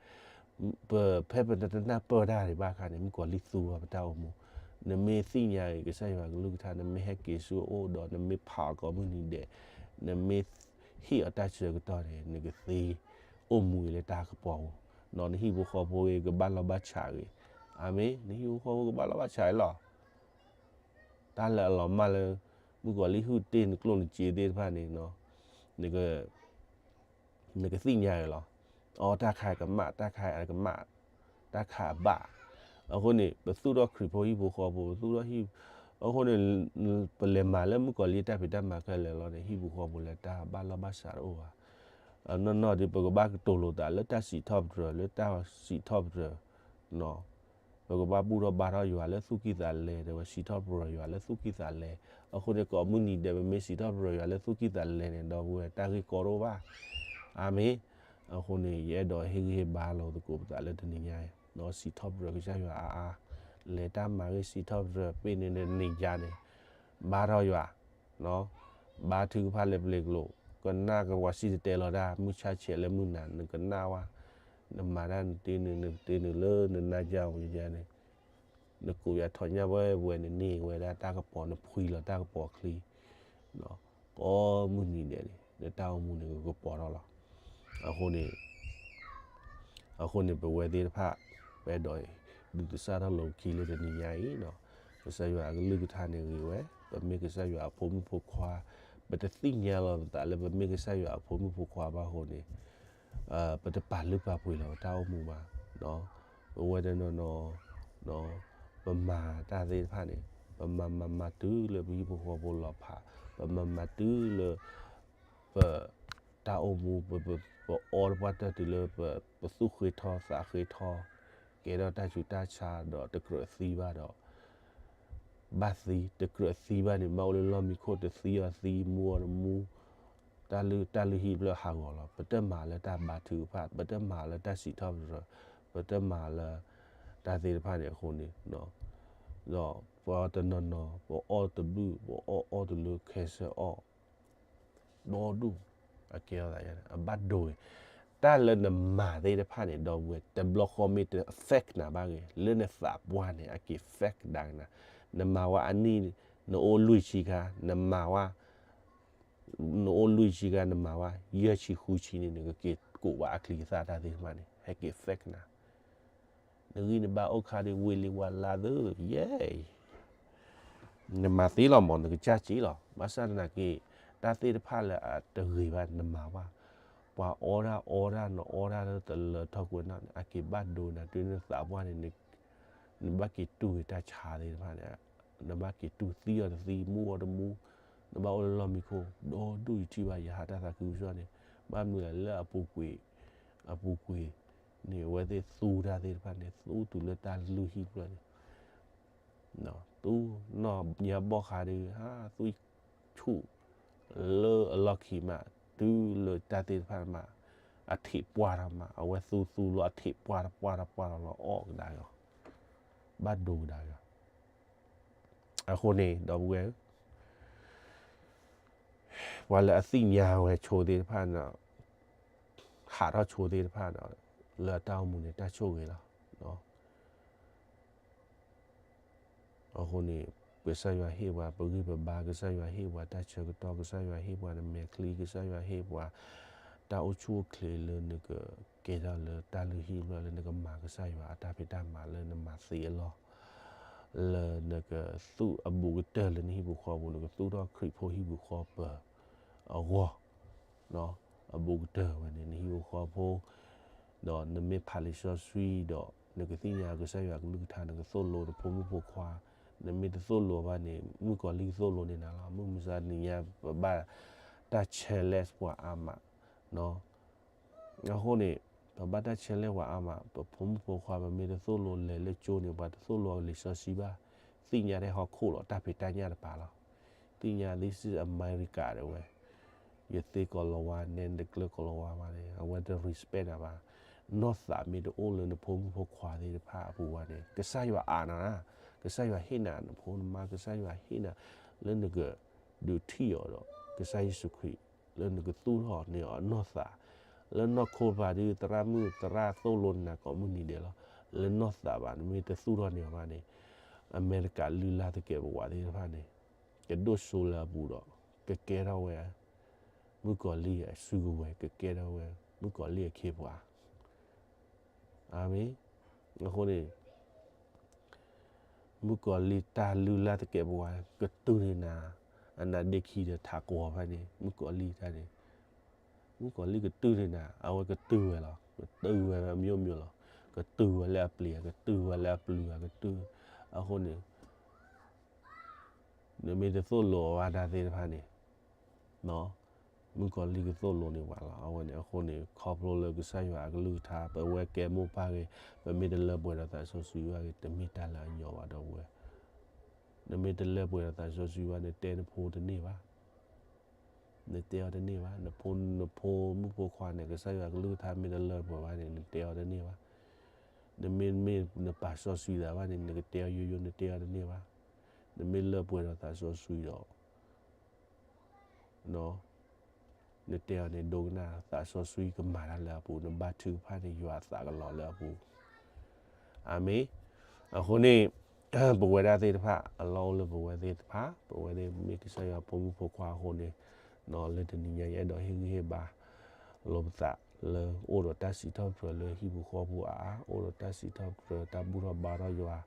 ပ ဖဲပတနၢ်ပၢၢ်တၢ်ဒံးဘၣ်အခါန့ၣ် မုၣ်ကီၤလံၢ်သူဘၣ်ပတၢ်အိၣ်မူ, နမ့ၢ်သ့ၣ်ညါအံၤ ကစၢ်ယွၤကလုၢ်ကထါ နမ့ၢ်ဟဲက့ၤဆူအအိၣ်ဒီး နမ့ၢ်ဖးအီၤကိးမုၢ်နံၤဒဲး, နမ့ၢ်ဟ့ၣ်အီၤတၢ်ဆၢကတီၢ်န့ၣ် နကသ့အိၣ်မူအံၤလၢတၢ်ကပီၤပူၤ, နဟံၣ်ဖိဃီဖိဂ့ၤ ကဘၣ်လီၢ်ဘၣ်ဆးဂ့ၤ, အၤမ့ၣ်, နဟံၣ်ဖိဃီဖိကဘၣ်လီၢ်ဘၣ်ဆးဂ့ၤလီၤ. တၢ်လၢအလီၤမၢ်လၢ မုၣ်ကီၤလံၢ်ဟုၣ်တ့ၢ်နကျိၣ်နစ့သ့ၣ်တဖၣ်န့ၣ်, နကသ့ၣ်ညါအံၤလီၤ. အီ တၢ်ခါကမၣ်, တၢ်ခါကမၣ်, တၢ်ခါအဘၣ်. အဃိန့ၣ် ပသူၣ်ထီၣ်ခရံာ်ဖိဟံၣ်ဖိဃီဖိ, ပသူၣ်ထီၣ်ဟံၣ်, အဃိန့ၣ် ပလဲၤမၤလၢမုၣ်ကီၤလံၢ်တၢ်ဖံးတၢ်မၤခဲလၢာ်လီၤန့ၣ် ဟံၣ်ဖိဃီဖိလၢတၢ်ဘၣ်လီၢ်ဘၣ်ဆးတအိၣ်ဘၣ်. နီၢ်နီၢ်ဒီး ပကဘၣ်ကတိၤလိာ်သးလၢတၢ်စံးထီၣ်ပတြၢၤ, လၢတၢ်စံးထီၣ်ပတြၢၤ ပကဘၣ်ဘူၣ်ထီၣ်ဘါထီၣ်ယွၤလၢသူၣ်ကံၢ်သးလဲ, ဒီးပစံးထီၣ်ပတြၢၤယွၤလၢသူၣ်ကံၢ်သးလဲ. အဃိန့ၣ် ကိးမုၢ်နံၤဒဲး ပမ့ၢ်စံးထီၣ်ပတြၢၤယွၤလၢသူၣ်ကံၢ်သးလဲန့ၣ် ဒီပုၢ်ဝဲၢ် တၢ်ဂ့ၢ်ကီတအိၣ်ဘၣ်. အၤမ့ၣ်. အဃိန့ၣ် ယအဲၣ်ဒိးဟ့ၣ်ဂံၢ်ဟ့ၣ်ဘါလိာ်သကိးပသးလၢတနံၤညါအံၤ, စံးထီၣ်ပတြၢၤကစၢ်ယွၤအါအါ, လဲၤတၢ်မၤဂ့ၤ စံးထီၣ်ပတြၢၤ ပ့ၤန့ၣ်နံၤယါန့ၣ်, ဘါထီၣ်ယွၤ ဘါထုကဖၣ်လၢပျ့ၤကျိာ်, ကနၣ်ကဝၤစံၣ်တဲၤတဲလီၤတၢ် မုၢ်ဆါဆဲးလၢမုၢ်နၤ နကနၣ်ဝဲ, နမၤတၢ်နတ့နုာ် နတ့နုာ်လၢနနါယါဝဲယါန့ၣ်, နကိးယၤထီၣ်ညၣ်ဝဲဝဲ နန့ၢ်ဝဲဒၣ်တၢ်ကပီၤ နဖှံလီၤတၢ်ကပီၤချံ, ကိးမုၢ်နံၤဒဲးန့ၣ် နတၢ်အိၣ်မူန့ၣ် ကကပီၤထီၣ်လီၤ. အဃိန့ၣ် အဃိန့ၣ် ပဝဲသ့ၣ်တဖၣ် ပအဲၣ်ဒိး ဒုးသစၢ်ထီၣ်လိာ်ပခံလၢတနံၤညါအံၤ, ကစၢ်ယွၤအကလုၢ်ကထါန့ၣ်ဂ့ၤဝဲ, ပမ့ၢ်ကစၢ်ယွၤအဖိမုၣ်ဖိခွါ, ပတသ့ၣ်ညါလီၤပသးလၢပမ့ၢ်ကစၢ်ယွၤအဖိမုၣ်ဖိခွါဘၣ်အဃိန့ၣ်, ပတပာ်လုၢ်ပာ်ပှ့ၤလီၤပတၢ်အိၣ်မူဘၣ်. ပဝဲတနီၤနီၤ ပမၤတၢ်သ့ၣ်တဖၣ်န့ၣ် ပမၤမၤမၤတုၤလၢပဟံၣ်ဖိဃီဖိလီၤဖး, ပမၤမၤတုၤလၢ ပ တၢ်အိၣ်မူ ပ ပ ပအီတပှၢ်တၢၢ်တုၤလၢပ ပသူၣ်ဃ့ထီသးဃ့ထီ, ကဲထီၣ်တၢ်ဆူးတၢ်ဆါဒီးတကြၢးသံဘၣ်ဒီး ဘၣ်သံ, တကြၢးသံဘၣ်န့ၣ် ဘၣ်အိၣ်လၢလီၢ်မံခိၣ် တသံအီၤသံ မူအီၤတမူ, တၢ်လုၢ် တၢ်လုၢ်ဟံၣ်ဖျၢၣ်ဟးဂီၤလီၤ. ပတမၤလၢတၢ်ဘါထုကဖၣ်, ပတမၤလၢတၢ်စံးထီၣ်ပတြၢၤ, ပတမၤလၢ တၢ်သ့ၣ်တဖၣ်န့ၣ်အဃိန့ၣ်, ဒီးပှၤတနီၤနီၤ ပအီၣ်တဘျုး ပအီၣ်အီၣ်တလၢ ခဲစၢအီၣ် ဒီဒူၣ် အကဲထီၣ်သးယါန့ၣ် အဘၣ်ဒိဂ့ၤ, တၢ်လၢနမၤသ့ၣ်တဖၣ်န့ၣ် ဒီပုၢ်ဝဲၢ် တဘျီဃီမ့ၢ်တ affect နၤဘၣ်ဂ့ၤ လၢနသးပှၢ်န့ၣ် အက့ၤ affect ကဒါက့ၤနၤ, နမၤဝဲအနံၣ် နအိၣ်လွံၢ်ဆံခါ, နမၤဝဲ နအိၣ်လွံၢ်ဆံခါ နမၤဝဲ ယဲၢ်ဆံဃုဆံန့ၣ် နကက့ၤကိးဘၣ်အချံအသၣ်တၢ်သ့ၣ်တဖၣ်န့ၣ် ဟဲက့ၤ affect နၤ နဂံၢ်နဘါအိၣ်ခါဒ်ဝ့ၢ်လံဝါလါသ့ ယဲၢ် နမၤသ့လီၤမး နကစၢ်စ့လီၤ. ဘၣ်ဆၣ်သနာ်က့ တၢ်သ့ၣ်တဖၣ်လၢအတဂ့ၤဘၣ် နမၤဘၣ်. ပှၤအီဒၣ်အီဒၣ် နအီဒၣ်လၢတလၢထီၣ်ကွဲးနီၣ်န့ၣ် အက့ၤဘၣ်ဒိနၤ တုၤနသးပှၢ်န့ၣ် နဘၣ်က့ၤတူၢ်ဂ့ၤတၢ်ဆါသ့ၣ်တဖၣ်န့ၣ်, နဘၣ်က့ၤတူၢ်သံအီၤတသံ မူအီၤတမူ, နဘၣ်အိၣ်လၢလီၢ်မံခိၣ် ဒီဒူၣ်ယထံၣ်ဘၣ် ယဟးတၢ်သးခုကစီၣ်န့ၣ်, ဘၣ်မနုၤလဲၣ်လၢအပူၤကွံာ်, အပူၤကွံာ်န့ၣ် အဝဲသ့ၣ်သူတၢ်သ့ၣ်တဖၣ်န့ၣ် သူတုၤလၢတၢ်လုၢ်ဟံၣ်ဖျၢၣ်န့ၣ် သူနီၢ်ညါဘီၣ်ဃးဒီး ဟးသူဆူၣ်လၢအလီၢ်ခံမး, တုၤလၢတၢ်သ့ၣ်တဖၣ်မး, အထံးပှၢ်ထီၣ်မး, အဝဲသူသူလီၤ အထံးပှၢ်ထီၣ်ပှၢ်ထီၣ်ပှၢ်ထီၣ်လီၤ အီၣ်ကဒါက့ၤအီၤ, ဘၣ်ဒိကဒါက့ၤအီၤ. အဃိန့ၣ် ဒီပုၢ်ဝဲၢ်ဧၢ, ပှၤလၢအသ့ၣ်ညါဝဲဆိသ့ၣ်တဖၣ်န့ၣ်, ဟးထီၣ်ဆိသ့ၣ်တဖၣ်ဒီး လၢအတၢ်အိၣ်မူန့ၣ် တၢ်ဆိၣ်ဂ့ၤလီၤ. အဃိန့ၣ် ကစၢ်ယွၤဟ့ၣ်ပှၤပဂံၢ်ပဘါ, ကစၢ်ယွၤဟ့ၣ်ပှၤတၢ်ဆၢကတီၢ်, ကစၢ်ယွၤဟ့ၣ်ပှၤနမဲာ်ချံ, ကစၢ်ယွၤဟ့ၣ်ပှၤ တၢ်အိၣ်ဆူၣ်အိၣ်ချ့လၢနကကဲထီၣ်လၢတၢ်လုၢ်ဟံၣ်ဖျၢၣ် လၢနကမၤကစၢ်ယွၤအတၢ်ဖံးတၢ်မၤလၢနမၤသ့အလီၢ်, လၢနကသူၣ်အဘူးကတၢၢ်လၢနဟံၣ်ပူၤဃီပူၤ, နကသူၣ်ထီၣ်ခရံာ်ဖိဟံၣ်ပူၤဃီပၤအဂီၢ် အဘူးကတၢၢ်ဝဲန့ၣ် နဟံၣ်ဖိဃီဖိ, ဒီးနမ့ၢ်ဖးလံာ်စီဆှံဒီး နကသ့ၣ်ညါကစၢ်ယွၤကလုၢ်ကထါ နကသိၣ်လိနဖိမုၣ်ဖိခွါ, နမ့ၢ်တသိၣ်လိဘၣ်န့ၣ် မုၣ်ကီၤလံၢ်ကသိၣ်လိန့ၢ်နၤလီၤ. မုၢ်မဆါတနံၤညါ ပဘၣ်တၢ် challenge ပှၤအါမး, အဃိန့ၣ် ပဘၣ်တၢ် challenge ပှၤအါမး, ပဖိမုၣ်ဖိခွါ ပမ့ၢ်တသိၣ်လိလဲၤလၢကၠိန့ၣ် ပှၤတသိၣ်လိလံာ်စီဆှံဘၣ်, သ့ၣ်ညါထဲဟီၣ်ခိၣ်လီၤ တၢ်ဖံးတၢ်ညၣ်တပၤလီၤ. သ့ၣ်ညါ this is America တဲဝဲ, ယသ့ကီၤလၤဝါ နဲနတကျၢၤကီၤလၤဝါဘၣ်န့ၣ် အဝဲတ respect နၤဘၣ်. နီၢ်သးမ့ၢ်တအိၣ်လၢနဖိမုၣ်ဖိခွါသ့ၣ်တဖၣ်အပူၤဘၣ်န့ၣ် ကစၢ်ယွၤအးနၤ, ကစၢ်ယွၤဟ့ၣ်နၤနဖိနမါ, ကစၢ်ယွၤဟ့ၣ်နၤလၢနကဒုးထံၣ်အီၤဒီး ကစၢ်ယ့ၣ်ၡူးခရံာ် လၢနကသူၣ်ထီၣ်န့ၢ်အီၤနီၢ်သး, လၢနီၢ်ခိတပၤဒီး သရၣ်မုၣ်သရၣ်သိၣ်လိနၤကိးမုၢ်နံၤဒဲးလီၤ. လၢနီၢ်သးဘၣ် နမ့ၢ်တသူၣ်ထီၣ်န့ၢ်အီၤဘၣ်န့ၣ် အမဲရကၤလုၢ်လၢ်သကဲးပဝးသ့ၣ်တဖၣ်န့ၣ် ကဒိၣ်စိလၢအပူၤဒီး ကကဲထီၣ်ဝဲ မုၣ်ကီၤလံၢ်အစုကဝဲၤ, ကကဲထီၣ်ဝဲ မုၣ်ကီၤလံၢ်အခ့အပှၤ. အၤမ့ၣ်. အဃိန့ၣ် မုၣ်ကီၤလံၢ်တၢ်လုၢ်လၢ်သကဲးပဝး ကတုၤန့ၢ်နၤ အနါဒ့ခံဒီးထးကွီၤဖဲန့ၣ် မုၣ်ကီၤလံၢ်တၢ်န့ၣ်, မုၣ်ကီၤလံၢ်ကတုၤန့ၢ်နၤ, အဝဲကတုၤဝဲလီၤ, ကတုၤဝဲ မျိုးမျိုး လီၤ, ကတုၤဝဲလၢအပျ့ၤ, ကတုၤဝဲလၢအပျုၤ, ကတုၤ, အဃိန့ၣ် နမ့ၢ်တသိၣ်လိအီၤဘၣ်တၢ်သ့ၣ်တဖၣ်န့ၣ် မုၣ်ကီၤလံၢ်ကသိၣ်လိန့ၢ်ပှၤလီၤ. အဝဲန့ၣ်အဃိန့ၣ် ခီဖျိလၢကစၢ်ယွၤအကလုၢ်ကထါ ပဝဲကဲမိၢ်ပၢ်ဂ့ၤ, ပမ့ၢ်တလၢပှဲၤဒီးသးစီဆှံဘၣ်ဂ့ၤ တမ့ၢ်တၢ်လၢအညီဘၣ် ဒီပုၢ်ဝဲၢ်. နမ့ၢ်တလၢပှဲၤဒီးသးစီဆှံဘၣ် နတဲနဖိတန့ၢ်ဘၣ်, နတဲအီၤတန့ၢ်ဘၣ်, နဖိ နဖိမုၣ်ဖိခွါန့ၣ် ကစၢ်ယွၤကလုၢ်ကထါမ့ၢ်တလၢပှဲၤဘၣ်န့ၣ် နတဲအီၤတန့ၢ်ဘၣ်. နမ့ၢ် မ့ၢ်နပာ်စီဆှံသးဘၣ်န့ၣ် နကတဲအီၤယိယိ နတဲအီၤတန့ၢ်ဘၣ်. နမ့ၢ်လၢပှဲၤဒီးသးစီဆှံဒီး နတဲအီၤန့ၣ် ဒိကနၣ် သးစီဆှံကမၤတၢ်လၢအပူၤ, နဘါထုကဖၣ်န့ၣ် ယွၤအသးကလီၤလၢအပူၤ. အၤမ့ၣ်. အဃိန့ၣ် ပဝဲဒၣ်သ့ၣ်တဖၣ် အလီၢ်အိၣ်လၢပဝဲသ့ၣ်တဖၣ်, ပဝဲသ့ၣ်မ့ၢ်ကစၢ်ယွၤဖိမုၣ်ဖိခွါအဃိန့ၣ်, လၢတနံၤညါယအဲၣ်ဒိးဟ့ၣ်ဂံၢ်ဟ့ၣ်ဘါ လိာ်ပသးလၢအိၣ်ဒီးတၢ်စံးထီၣ်ပတြၢၤလၢဟံၣ်ပူၤဃီပူၤအါအါ, အိၣ်ဒီးတၢ်စံးထီၣ်ပတြၢၤ တၢ်ဘူၣ်ထီၣ်ဘါထီၣ်ယွၤ,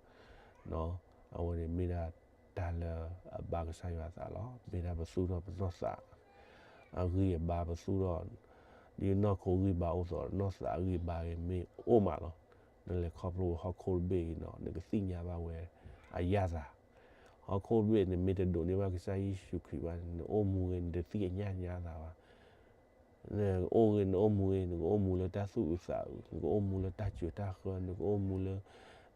အဝဲန့ၣ်မ့ၢ်ဒၣ်တၢ်လၢအဘၣ်ကစၢ်ယွၤအသးလီၤ. မ့ၢ်ဒၣ်ပသူၣ်ထီၣ်ပနီၢ်သး အဂံၢ်အဘါ ပသူၣ်ထီၣ် ဒ်နီၢ်ခိအဂံၢ်ဘါအိၣ်သိး နီၢ်သးအဂံၢ်ဘါဂ့ၤ မ့ၢ်အိၣ်မးလီၤ. နလဲၤခီဖျိဟီၣ်ခိၣ်တဘ့ၣ်အံၤနီၤ နကသ့ၣ်ညါဘၣ်ဝဲအယၣ်သး. ဟီၣ်ခိၣ်တဘ့ၣ် နမ့ၢ်တဒိးန့ၢ်ဘၣ်ကစၢ်ယ့ၣ်ၡူးခရံာ်ဘၣ်န့ၣ် နအိၣ်မူဂ့ၤ နတသ့ၣ်ညါအယၣ်သးဘၣ်. နအိၣ်ဂ့ၤ နအိၣ်မူဂ့ၤ နကအိၣ်မူလၢတၢ်သူၣ်အုးသးအုး, နကအိၣ်မူလၢတၢ်စၢၤတၢ်ဃၢ, နကအိၣ်မူလၢ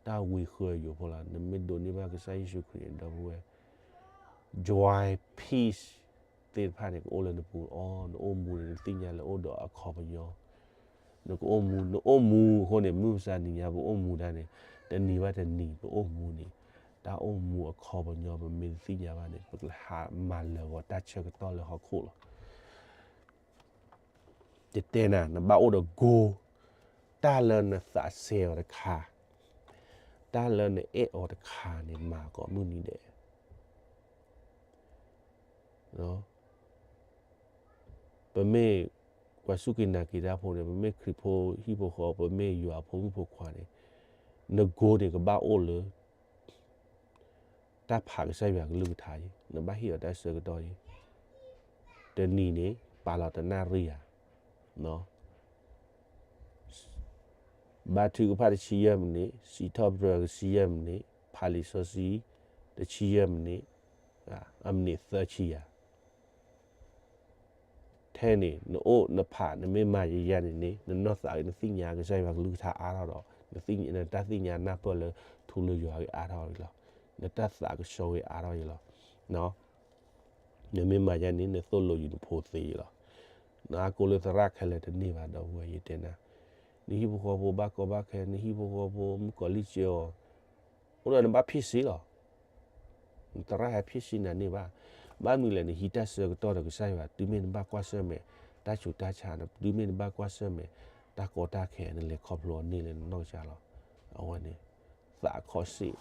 တၢ်ဝံၤဃၢၤယိာ်ဖိလီၤ. နမ့ၢ်ဒိးန့ၢ်ဘၣ်ကစၢ်ယ့ၣ်ၡူးခရံာ်န့ၣ် ဒီပုၢ်ဝဲၢ် joy, peace သ့ၣ်တဖၣ်န့ၣ် ကအိၣ်လၢနပူၤအီၤ. နအိၣ်မူန့ၣ် နသ့ၣ်ညါလၢအိၣ်ဒီးအခီပညီ. နကအိၣ်မူ, နအိၣ်မူအဃိန့ၣ် မုၢ်မဆါတနံၤညါပအိၣ်မူတၢ်န့ၣ် တနံၤဘၣ်တနံၤပအိၣ်မူန့ၣ် တၢ်အိၣ်မူအခီပညီ ပမ့ၢ်တသ့ၣ်ညါဘၣ်န့ၣ် ပကဟးမၤလၢာ်ဂီၤတၢ်ဆၢကတီၢ်လၢဟီၣ်ခိၣ်လီၤ. ယတဲနၤ နဘၣ်အိၣ်ဒီး goal, တၢ်လၢနသးစဲအီၤတခါ, တၢ်လၢနအဲၣ်အီၤတခါန့ၣ် မၤကိးမုၢ်နံၤဒဲး. ပမ့ၢ်ပှၤစူၢ်က့ၤနာ်က့ၤတၢ်ဖိန့ၣ်, ပမ့ၢ်ခရံာ်ဖိဟံၣ်ဖိဃီ, ပမ့ၢ်ယွၤဖိမုၣ်ဖိခွါန့ၣ်, န goal န့ၣ် ကဘၣ်အိၣ်လၢ တၢ်ဖးကစၢ်ယွၤကလုၢ်ကထါအံၤ, နဘၣ်ဟ့ၣ်အီၤတၢ်ဆၢကတီၢ်အံၤ, တနံၤန့ၣ် ပာ်လီၤတနၣ်ရံၣ်ဧါ, ဘါထုကဖၣ်တဆံယဲၢ်မံးနံး, စံးထီၣ်ပတြၢၤတဆံယဲၢ်မံးနံး, ဖးလံာ်စီဆှံ တဆံယဲၢ်မံးနံး, အမံးနံးသၢဆံယဲၢ် ထဲန့ၣ် နအိၣ်နဖး နမ့ၢ်မၤယၤယၤန့ၣ်န့ၣ် နနီၢ်သးနသ့ၣ်ညါကစၢ်ယွၤကလုၢ်ကထါအါထီၣ်ဒီး နတၢ်သ့ၣ်ညါနၢ်ပၢၢ်လၢထူလၢယွၤဂ့ၤအါထီၣ်ဂ့ၤလီၤ. နတၢ်သးကဆှီဂ့ၤအါထီၣ်ဂ့ၤလီၤ. နမ့ၢ်မၤယၤန့ၣ် နသိၣ်လိယၤနဖိသ့ဂ့ၤလီၤ. နအါကိးလၢသရၣ်ခဲလၢာ်တန့ၢ်ဘၣ်ဒီးဝဲယတဲနၤ, နဟံၣ်ဖိဃီဖိဘၣ်ကီဘၣ်ခဲ, နဟံၣ်ဖိဃီဖိမုၣ်ကီၤလံၢ်စၢအီၤ အိၣ်ဒီးနဘၣ်ဖ့ၣ်စ့လီၤ. နသရၣ်ဟဲဖ့ၣ်စ့နၤန့ၢ်ဘၣ်. ဘၣ်မနုၤလဲၣ် နဟံးတၢ်ဆၢကတီၢ်ဒီးကစၢ်ယွၤ တုၤမ့ၢ်နဘၣ်ကွၢ်ဆၢၣ်မဲာ် တၢ်ဆူးတၢ်ဆါ, တုၤမ့ၢ်နဘၣ်ကွၢ်ဆၢၣ်မဲာ် တၢ်ကီတၢ်ခဲ နလဲၤခီဖျိအီၤန့ၢ်လၢနနီၢ်ကစၢ်လီၤ. အဝဲန့ၣ် သးခီၣ်စ့ၣ်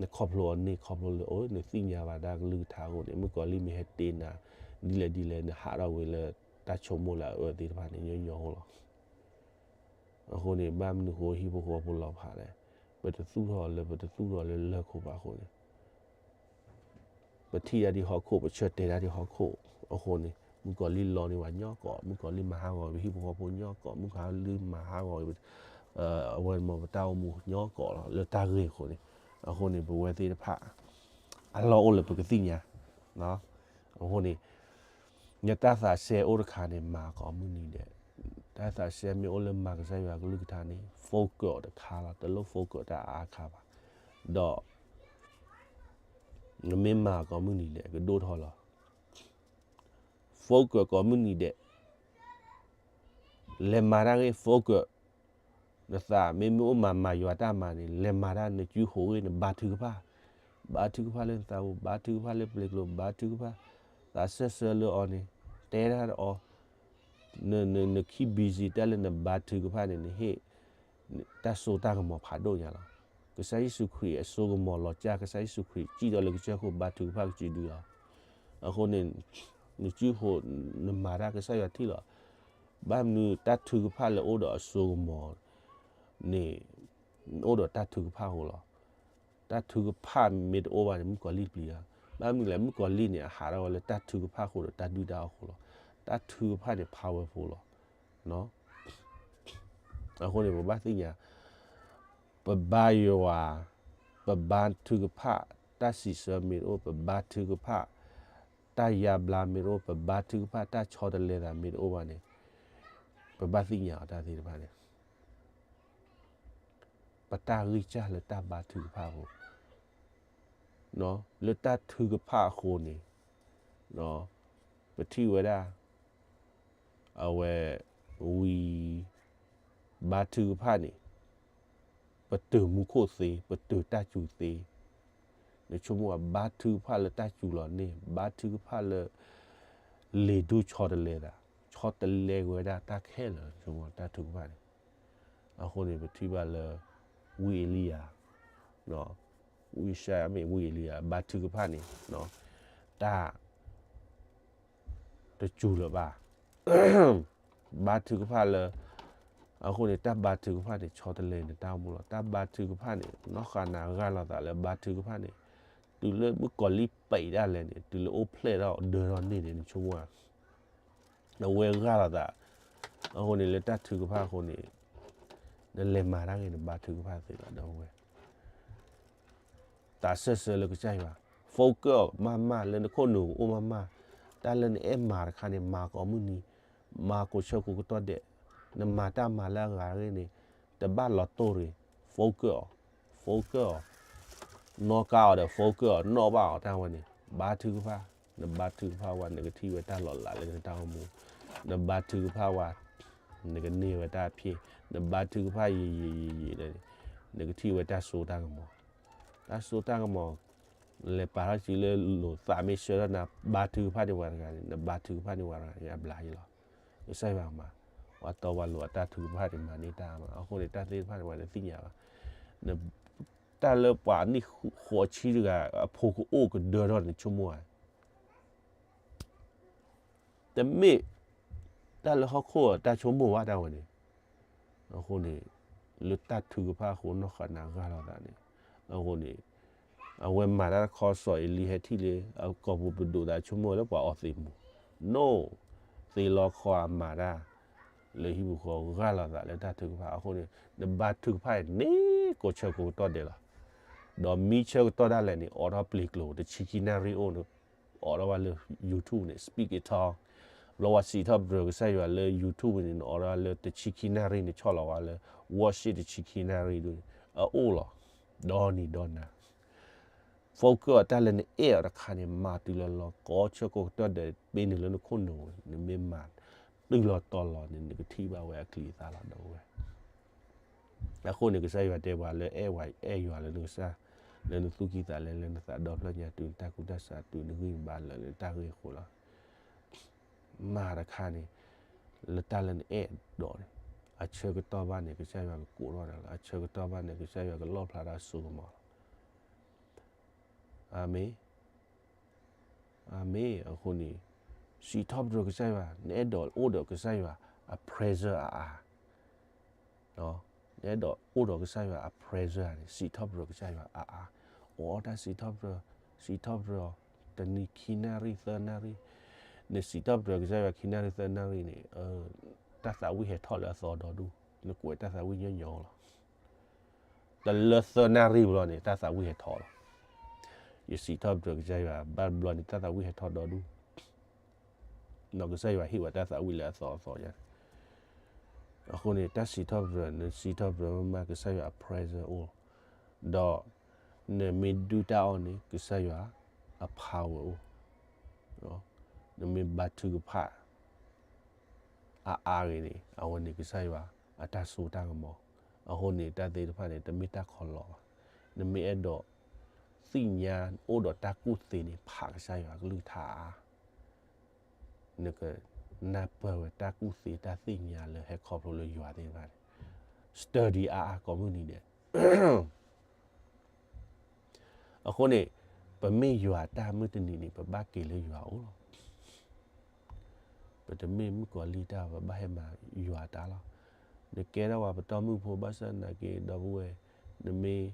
နခီဖျိအီၤန့ၢ် ခီဖျိလၢ အိၣ် နသ့ၣ်ညါဘၣ်တၢ်ကလုၢ်ကထါအဃိန့ၣ် မုၣ်ကီၤလံၢ်မ့ၢ်ဟဲတ့နၤ ဒ်လဲၣ်ဒ်လဲၣ် နဟးထီၣ်ဝဲလၢတၢ်ဆိကမိၣ်လၢအအၢသ့ၣ်တဖၣ်န့ၣ် ညီညီဖိလီၤ. အဃိန့ၣ် ဘၣ်မနုၤဃိဟံၣ်ဖိဃီဖိလီၤဖးလဲၣ်, ပတသူၣ်ထီၣ်လၢ ပတသူၣ်ထီၣ်လၢလၢၢ်ခိၣ်ဘၣ်အဃိန့ၣ် ပထံၣ်တၢ်ဒ်ဟီၣ်ခိၣ် ပဆၢတဲာ်တၢ်ဒ်ဟီၣ်ခိၣ်အဃိန့ၣ် မုၣ်ကီၤလံၢ်လီန့ၢ်ဝဲညီကိး, မုၣ်ကီၤလံၢ်မၤဟးဂီၤဝဲဟံၣ်ဖိဃီဖိညီကိး, မုၣ်ကီၤလံၢ်မၤဟးဂီၤဝဲ အဝဲမ့ၢ်ပတၢ်အိၣ်မူညီကိးလီၤ လၢတၢ်ဂ့ၢ်အဃိန့ၣ်, အဃိန့ၣ် ပဝဲသ့ၣ်တဖၣ် အလီၢ်အိၣ်လၢပကသ့ၣ်ညါ, အဃိန့ၣ် နတၢ်သးစဲအိၣ်တခါန့ၣ် မၤကိးမုၢ်နံၤဒဲး, တၢ်သးစဲမ့ၢ်အိၣ်လၢမၤကစၢ်ယွၤကလုၢ်ကထါန့ၣ် focus အီၤတခါလီၤ, တလိၣ် focus တၢ်အါခါဘၣ်, ဒီး နမ့ၢ်မၤကိးမုၢ်နံၤဒဲး ကဒိၣ်ထီၣ်လီၤ. focus ကိးမုၢ်နံၤဒဲး လဲၤမၤတၢ်ဂ့ၢ် focus, နသးမ့မ့ၢ်အိၣ်မၤမၤယွၤတၢ်မၤန့ၣ် လဲၤမၤတၢ် နစုဃိးဂ့ၢ် နဘါထုကဖၣ်, ဘါထုကဖၣ်လၢနသးပူၤ, ဘါထုကဖၣ်လၢပျ့ၤကျိၤ, ဘါထုကဖၣ်, သးစၢၢ်ဆၢလၢအီၤန့ၣ် တဲတၢ်ဒီးအီၤ, န န နခံ busy တၢ်လၢနဘါထုကဖၣ်န့ၣ် နဟ့ၣ် တၢ်စိတၢ်ကမီၤဖးဒိၣ်ညါလီၤ. ကစၢ်ယ့ၣ်ၡူးခရံာ်အစိကမီၤလီၤစၢ်, ကစၢ်ယ့ၣ်ၡူးခရံာ်စံၣ်ထီၣ်လၢကစၢၢ်ခိၣ် ဘါထုကဖၣ်ကစုဒုလီၤ. အဃိန့ၣ် နစုဃိး နမၤတၢ်ကစၢ်ယွၤထံၣ်လီၤ. ဘၣ်မနုၤတၢ်ထုကဖၣ်လၢအိၣ်ဒီးအစိကမီၤန့ၣ် အိၣ်ဒီးတၢ်ထုကဖၣ်အဃိလီၤ. တၢ်ထုကဖၣ်မ့ၢ်တအိၣ်ဘၣ်န့ၣ် မုၣ်ကီၤလံၢ်ပျံၤတၢ်, ဘၣ်မနုၤလဲၣ် မုၣ်ကီၤလံၢ်န့ၣ် အဟးထီၣ်ဝဲလၢတၢ်ထုကဖၣ်အဃိဒီးတၢ်ဒုၣ်တၢ်အီၣ်အဃိလီၤ. တၢ်ထုကဖၣ်န့ၣ် powerful လီၤ. အဃိန့ၣ် ပဘၣ်သ့ၣ်ညါ ပဘါယွၤ, ပဘါထုကဖၣ် တၢ်စံးဆၢမ့ၢ်တအိၣ်, ပဘါထုကဖၣ် တၢ်ယါဘျါမ့ၢ်တအိၣ်, ပဘါထုကဖၣ် တၢ်ဆီတလဲသးမ့ၢ်တအိၣ်ဘၣ်န့ၣ် ပဘၣ်သ့ၣ်ညါအီၤတၢ်သ့ၣ်တဖၣ်န့ၣ် ပတၢ်ဂံၢ်စၢ်လၢတၢ်ဘါထုကဖၣ်အဃိ, လၢတၢ်ထုကဖၣ်အဃိန့ၣ် ပထံၣ်ဝဲဒၣ် အဝဲ ဝံၤ ဘါထုကဖၣ်န့ၣ် ပတုာ်မူခိၣ်သ့, ပတုာ်တၢ်စူၤသ့, နဆိကမိၣ်ဘါထုကဖၣ်လၢတၢ်စူၤလီၤန့ၢ်, ဘါထုကဖၣ်လၢ လံာ်ဒိၣ်ဆီတလဲသး, ဆီတလဲဝဲဒၣ်တၢ်ခဲလၢာ် ဆိကမိၣ်တၢ်ထုကဖၣ်န့ၣ်, အဃိန့ၣ် ပထံၣ်ဘၣ်လၢ ဝံအ့လံယၤ, ဝံယၡါယၤမ့ၢ်ဝံအ့လံယၤ ဘါထုကဖၣ်န့ၣ် တၢ် တစူၤလၢၤဘၣ်. ဘါထုကဖၣ်လၢ အဃိန့ၣ် တၢ်ဘါထုကဖၣ်န့ၣ် ဆီတလဲနတၢ်အိၣ်မူလီၤ. တၢ်ဘါထုကဖၣ်န့ၣ် နီၢ်ဃာ်နၤဂၢ်လိာ်သးလၢဘါထုကဖၣ်န့ၣ် တုၤလၢမုၣ်ကီၤလံၢ်ပံးဒၣ်လဲာ်န့ၣ် တုၤလၢအိၣ်ဖျဲၣ်ထီၣ်ဒၢထီၣ်န့ၢ်န့ၣ် နဆိကမိၣ်ဧါ. အဝဲဂၢ်လိာ်သး အဃိန့ၣ် လၢတၢ်ထုကဖၣ်အဃိန့ၣ် နလဲၤမၤတၢ်ဂ့ၤ နဘါထုကဖၣ်သ့လီၤ ဒီပုၢ်ဝဲၢ် သးစၢၢ်ဆၢလၢကစၢ်ယွၤ, focus အီၤမးမး လၢနခိၣ်နူာ်အိၣ်မးမး, တၢ်လၢနအဲၣ်မၤတခါန့ၣ် မၤကိးမုၢ်နံၤ, မၤကိးဆၢကိးကတီၢ်ဒဲး, နမၤတၢ်မၤလၢအဂၤအဂ့ၢ်န့ၣ် တဘၣ်လီၤတိၢ်ရ့ၣ်, focus အီၤ, focus အီၤ, နီၣ်ကါအီၤဒီး focus အီၤ, နီၣ်ဘၣ်အီၤတၢ်ဝဲန့ၣ်, ဘါထုကဖၣ်, နဘါထုကဖၣ်ဝဲ နကထံၣ်ဝဲတၢ်လီၤလးလၢနတၢ်အိၣ်မူ, နဘါထုကဖၣ်ဝဲ နကန့ၢ်ဝဲတၢ်ဖျ့, နဘါထုကဖၣ်ယံာ်ယံာ်ယံာ်ယံာ်န့ၣ် နကထံၣ်ဝဲတၢ်စိတၢ်ကမီၤ, တၢ်စိတၢ်ကမီၤ လဲၤပာ်ထီၣ်စုလၢလိၤ သးမ့ၢ်ဆှၢထီၣ်နၤ ဘါထုကဖၣ်န့ၢ်ပှၤတဂၤန့ၣ် နဘါထုကဖၣ်န့ၢ်ပှၤတဂၤန့ၣ် အဘျါယံလီၤ. ကစၢ်ယွၤမၤ, ပှၤတီပှၤလိၤအတၢ်ထုကဖၣ်န့ၣ် မၤန့ၢ်တၢ်မး, အဃိန့ၣ် တၢ်သ့ၣ်တဖၣ်န့ၣ် ပှၤတသ့ၣ်ညါဘၣ်. တၢ်လၢပှၤနံၣ်ဃိးဆံတဂၤ အဖိကအိၣ်ကဒၢထီၣ်န့ၣ် ဆိကမိၣ်ဧါ. တမ့ၢ်တၢ်လၢဟီၣ်ခိၣ်အတၢ်ဆိကမိၣ်ဘၣ်တၢ်ဝဲန့ၣ်. အဃိန့ၣ် လၢတၢ်ထုကဖၣ်အဃိ နီၢ်ဃၤနၤဂၢ်လီၤသးန့ၣ်. အဃိန့ၣ် အဝဲမၤတၢ်တခီ စီၤအ့လံဟဲထံၣ်လံ အကိာ်ပူၤပဒိၣ်သး ဆိကမိၣ်ဝဲလၢပှၤအီသံးမူၤ, နိၣ်, သ့လီၤခီအမၤတၢ် လၢဟံၣ်ပူၤဃီ ဂၢ်လီၤသးလၢတၢ်ထုကဖၣ်. အဃိန့ၣ် နဘါထုကဖၣ်န့ၣ် ကိးဆၢကိးကတီၢ်ဒဲးလီၤ. ဒီးမံဆၢကတီၢ်ဒၣ်လဲာ်န့ၣ် အိးထီၣ်ပျ့ၤကျိၤ တဆံခံနၣ်ရံၣ်အိၣ်န့ၣ် အိးထီၣ်ဝဲလၢ YouTube န့ၣ် Speak in Tongues. ဘျီဝဲစံးထီၣ်ပတြၢၤကစၢ်ယွၤလၢ YouTube န့ၣ် နအိးထီၣ်လၢတဆံခံနၣ်ရံၣ်န့ၣ် ဆီၣ်လီၤဝဲလၢ worship တဆံခံနၣ်ရံၣ်ဒ်န့ၣ် အအိၣ်လီၤ. ဒီနံၤဒီနၤ focus အီၤတၢ်လၢနအဲၣ်အီၤတခါန့ၣ် မၤတုၤလီၤလီၤ ကိးဆၢကိးကတီၢ်ဒဲး ပ့ၤနုာ်လၢနခိၣ်နူာ်န့ၣ် နမ့ၢ်မၤ တုၤလီၤတီၤလီၤန့ၣ် နကထံၣ်ဘၣ်ဝဲအချံအသၣ်လီၤ ဒီပုၢ်ဝဲၢ်. အဃိန့ၣ် ကစၢ်ယွၤတဲပှၤလၢ အဲၣ်ဝဲ အဲၣ်ယွၤလၢနကစၢ်, လၢနသူၣ်ကံၢ်သးလဲ လၢနသးဒီဖျၢၣ်ညါ တုၤနတၢ်ကူၣ်တၢ်ဆး တုၤနဂံၢ်နဘါလၢာ်လၢတၢ်ဂ့ၢ်အဃိလီၤ. မၤတခါန့ၣ် လၢတၢ်လၢနအဲၣ်ဒိးန့ၣ် အဆၢကတီၢ်ဘၣ်န့ၣ် ကစၢ်ယွၤကကိးထီၣ်နၤလီၤ. အဆၢကတီၢ်ဘၣ်န့ၣ် ကစၢ်ယွၤကလီၣ်ဖျါတၢ်စိကမီၤလီၤ. အၤမ့ၣ်. အၤမ့ၣ်. အဃိန့ၣ် စံးထီၣ်ပတြၢၤကစၢ်ယွၤ, နအဲၣ်ဒိးအိၣ်ဒီးကစၢ်ယွၤအ presence အါအါ, နအဲၣ်ဒိးအိၣ်ဒီးကစၢ်ယွၤအ presence န့ၣ် စံးထီၣ်ပတြၢၤကစၢ်ယွၤအါအါ, အိးထီၣ်တၢ်စံးထီၣ်ပတြၢၤ, စံးထီၣ်ပတြၢၤအီၤ တနံၤခံနၣ်ရံၣ်သၢနၣ်ရံၣ်, နစံးထီၣ်ပတြၢၤကစၢ်ယွၤခံနၣ်ရံၣ်သၢနၣ်ရံၣ်န့ၣ် တၢ်သးဝံၣ်ဟဲထီၣ်လၢအသီဒီဒူၣ်, နကွဲးတၢ်သးဝံၣ်ညီညီလီၤ. တလၢသၢနၣ်ရံၣ်ဘျီန့ၣ် တၢ်သးဝံၣ်ဟဲထီၣ်လီၤ. ယစံးထီၣ်ပတြၢၤကစၢ်ယွၤ ဘၣ်ဘျီန့ၣ် တၢ်သးဝံၣ်ဟဲထီၣ်ဒီဒူၣ်, ဒီးကစၢ်ယွၤဟ့ၣ်ဝဲတၢ်သးဝံၣ်လၢအသီအသီညါ. အဃိန့ၣ် တၢ်စံးထီၣ်ပတြၢၤ နစံးထီၣ်ပတြၢၤမ့ၢ်မး ကစၢ်ယွၤအ presence အိၣ်, ဒီးနမ့ၢ်ဒုၣ်တၢ်အီၣ်န့ၣ် ကစၢ်ယွၤအ power အိၣ်, နမ့ၢ်ဘါထုကဖၣ် အါအါဂ့ၤန့ၣ် အဝဲန့ၣ်ကစၢ်ယွၤအတၢ်စိတၢ်ကမီၤ. အဃိန့ၣ် တၢ်သ့ၣ်တဖၣ်န့ၣ် တမ့ၢ်တၢ်ခီလီၤဘၣ်. နမ့ၢ်အဲၣ်ဒိးသ့ၣ်ညါအိၣ်ဒီးတၢ်ကူၣ်သ့န့ၣ် ဖးကစၢ်ယွၤကလုၢ်ကထါအါအါ, နကနၢ်ပၢၢ်ဝဲတၢ်ကူၣ်သ့တၢ်သ့ၣ်ညါလၢဟဲခီဖျိလၢယွၤသ့ၣ်တဖၣ်န့ၣ် study အါအါကိးမုၢ်နံၤဒဲး အဃိန့ၣ် ပမ့ၢ်ယွၤတၢ်မုၢ်တနံၤန့ၣ် ပဘၣ်က့ၤလၢယွၤအအိၣ်လီၤ. ပတမ့ၢ်မုၣ်ကီၤလံၢ်တၢ် ပဘၣ်ဟဲမၤယွၤတၢ်လီၤ. နကဲထီၣ်ပှၤပတီၢ်မုၢ်ဖိဘၣ်ဆၣ်သနာ်က့ ဒီပုၢ်ဝဲၢ်, နမ့ၢ်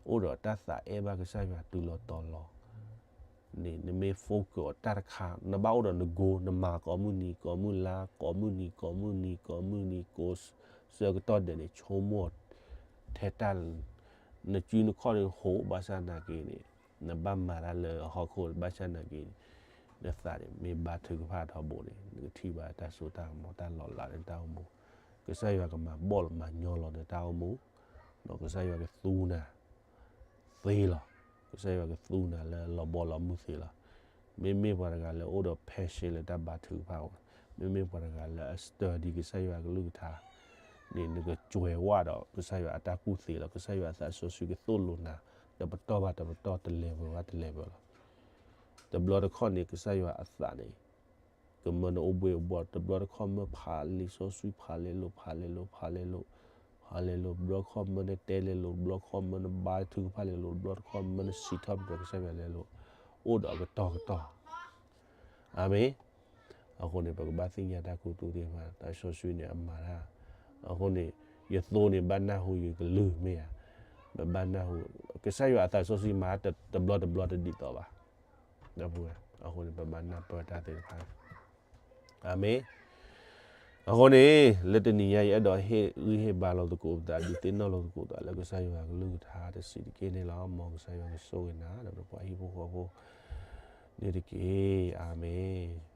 အိၣ်ဒီးတၢ်သးအဲၣ်ဘၣ်ကစၢ်ယွၤတုၤလီၤတီၤလီၤ န့ၣ် နမ့ၢ် focus အီၤတၢ်တခါ နဘၣ်အိၣ်ဒီးန goal နမၤကိးမုၢ်နံၤ ကိးမုၢ်လါ ကိးမုၢ်နံၤ ကိးမုၢ်နံၤ ကိးမုၢ်နံၤ ကိးဆၢကတီၢ်ဒဲးန့ၣ် ဆိကမိၣ်ထဲတၢ် နစုနခီၣ်န့ၣ်ဟိးဘၣ်ဆၣ်သနာ်က့န့ၣ် နဘၣ်မၤတၢ်လၢအဟီၣ်ခိၣ်ဘၣ်ဆၣ်သနာ်က့န့ၣ် နသးန့ၣ်မ့ၢ်ဘါထုကဖၣ်ထီဘိန့ၣ် နကထံၣ်ဘၣ်တၢ်စိတၢ်ကမီၤတၢ်လီၤလးလၢနတၢ်အိၣ်မူ ကစၢ်ယွၤကမၤဘီၣ်လီၤမၤညီလီၤနတၢ်အိၣ်မူ ဒီးကစၢ်ယွၤကသူနၤ သ့လီၤ. ကစၢ်ယွၤကသူနၤလၢလီၤဘီလီၤမုၢ်သ့လီၤ. မ့မ့ၢ်ပှၤတဂၤလၢအိၣ်ဒီး passion လၢတၢ်ဘါထုကဖၣ်အဂီၢ်, မ့မ့ၢ်ပှၤတဂၤလၢအ study ကစၢ်ယွၤကလုၢ်ကထါန့ၣ် နကစွဲးဝၣ်ဒီးကစၢ်ယွၤအတၢ်ကူၣ်သ့လီၤ. ကစၢ်ယွၤအသးစီဆှံကသိၣ်လိနၤ တပတီၢ်ဘၣ်တပတီၢ် တ level ဘၣ်တ level လီၤ. တဘျီတခီၣ်န့ၣ် ကစၢ်ယွၤအသးန့ၣ် ကမၢနအိၣ်ဘှ့ၣ်အိၣ်ဘှီၣ် တဘျီတခီၣ်မၢဖးလံာ်စီဆှံဖးလဲလိာ် ဖးလဲလိာ် ဖးလဲလိာ် ဖးလဲလိာ် ဘျီတခီၣ်မၢနတဲလဲလိာ် ဘျီတခီၣ်မၢနဘါထုကဖၣ်လဲလိာ် ဘျီတခီၣ်မၢနစံးထီၣ်ပတြၢၤကစၢ်ယွၤလဲလိာ် အိၣ်ဒီးအကတီၢ်ကတီၢ် အၤမ့ၣ်. အဃိန့ၣ် ပကဘၣ်သ့ၣ်ညါတၢ်ခူသူၣ်သ့ၣ်တဖၣ် သးစီဆှံန့ၣ်အမၤတၢ် အဃိန့ၣ် ယသိန့ၣ် ဘၣ်နၢ်ဟူယကလုၢ်မ့ၢ်ဧါ, ပဘၣ်နၢ်ဟူ ကစၢ်ယွၤအသးစီဆှံမၤတဘျီတဘျီတဒ်သိးဘၣ် ဒီပုၢ်ဝဲၢ် အဃိန့ၣ် ပဘၣ်နၢ်ပၢၢ်တၢ်သ့ၣ်တဖၣ် အၤမ့ၣ်. အဃိန့ၣ် လၢတနံၤညါအံၤ အဲၣ်ဒိးဟ့ၣ်ဂံၢ်ဟ့ၣ်ဘါလိာ်သကိးပသး ဒုးသ့ၣ်နီၣ်လိာ်သကိးသးလၢကစၢ်ယွၤကလုၢ်ကထါတစဲးတက့ၢ်န့ၣ်လီၤ. မ်ကစၢ်ယွၤကဆိၣ်ဂ့ၤနၤ ဒီးနပှၤဟံၣ်ဖိဃီဖိန့ၣ်တက့ၢ်. အၤမ့ၣ်.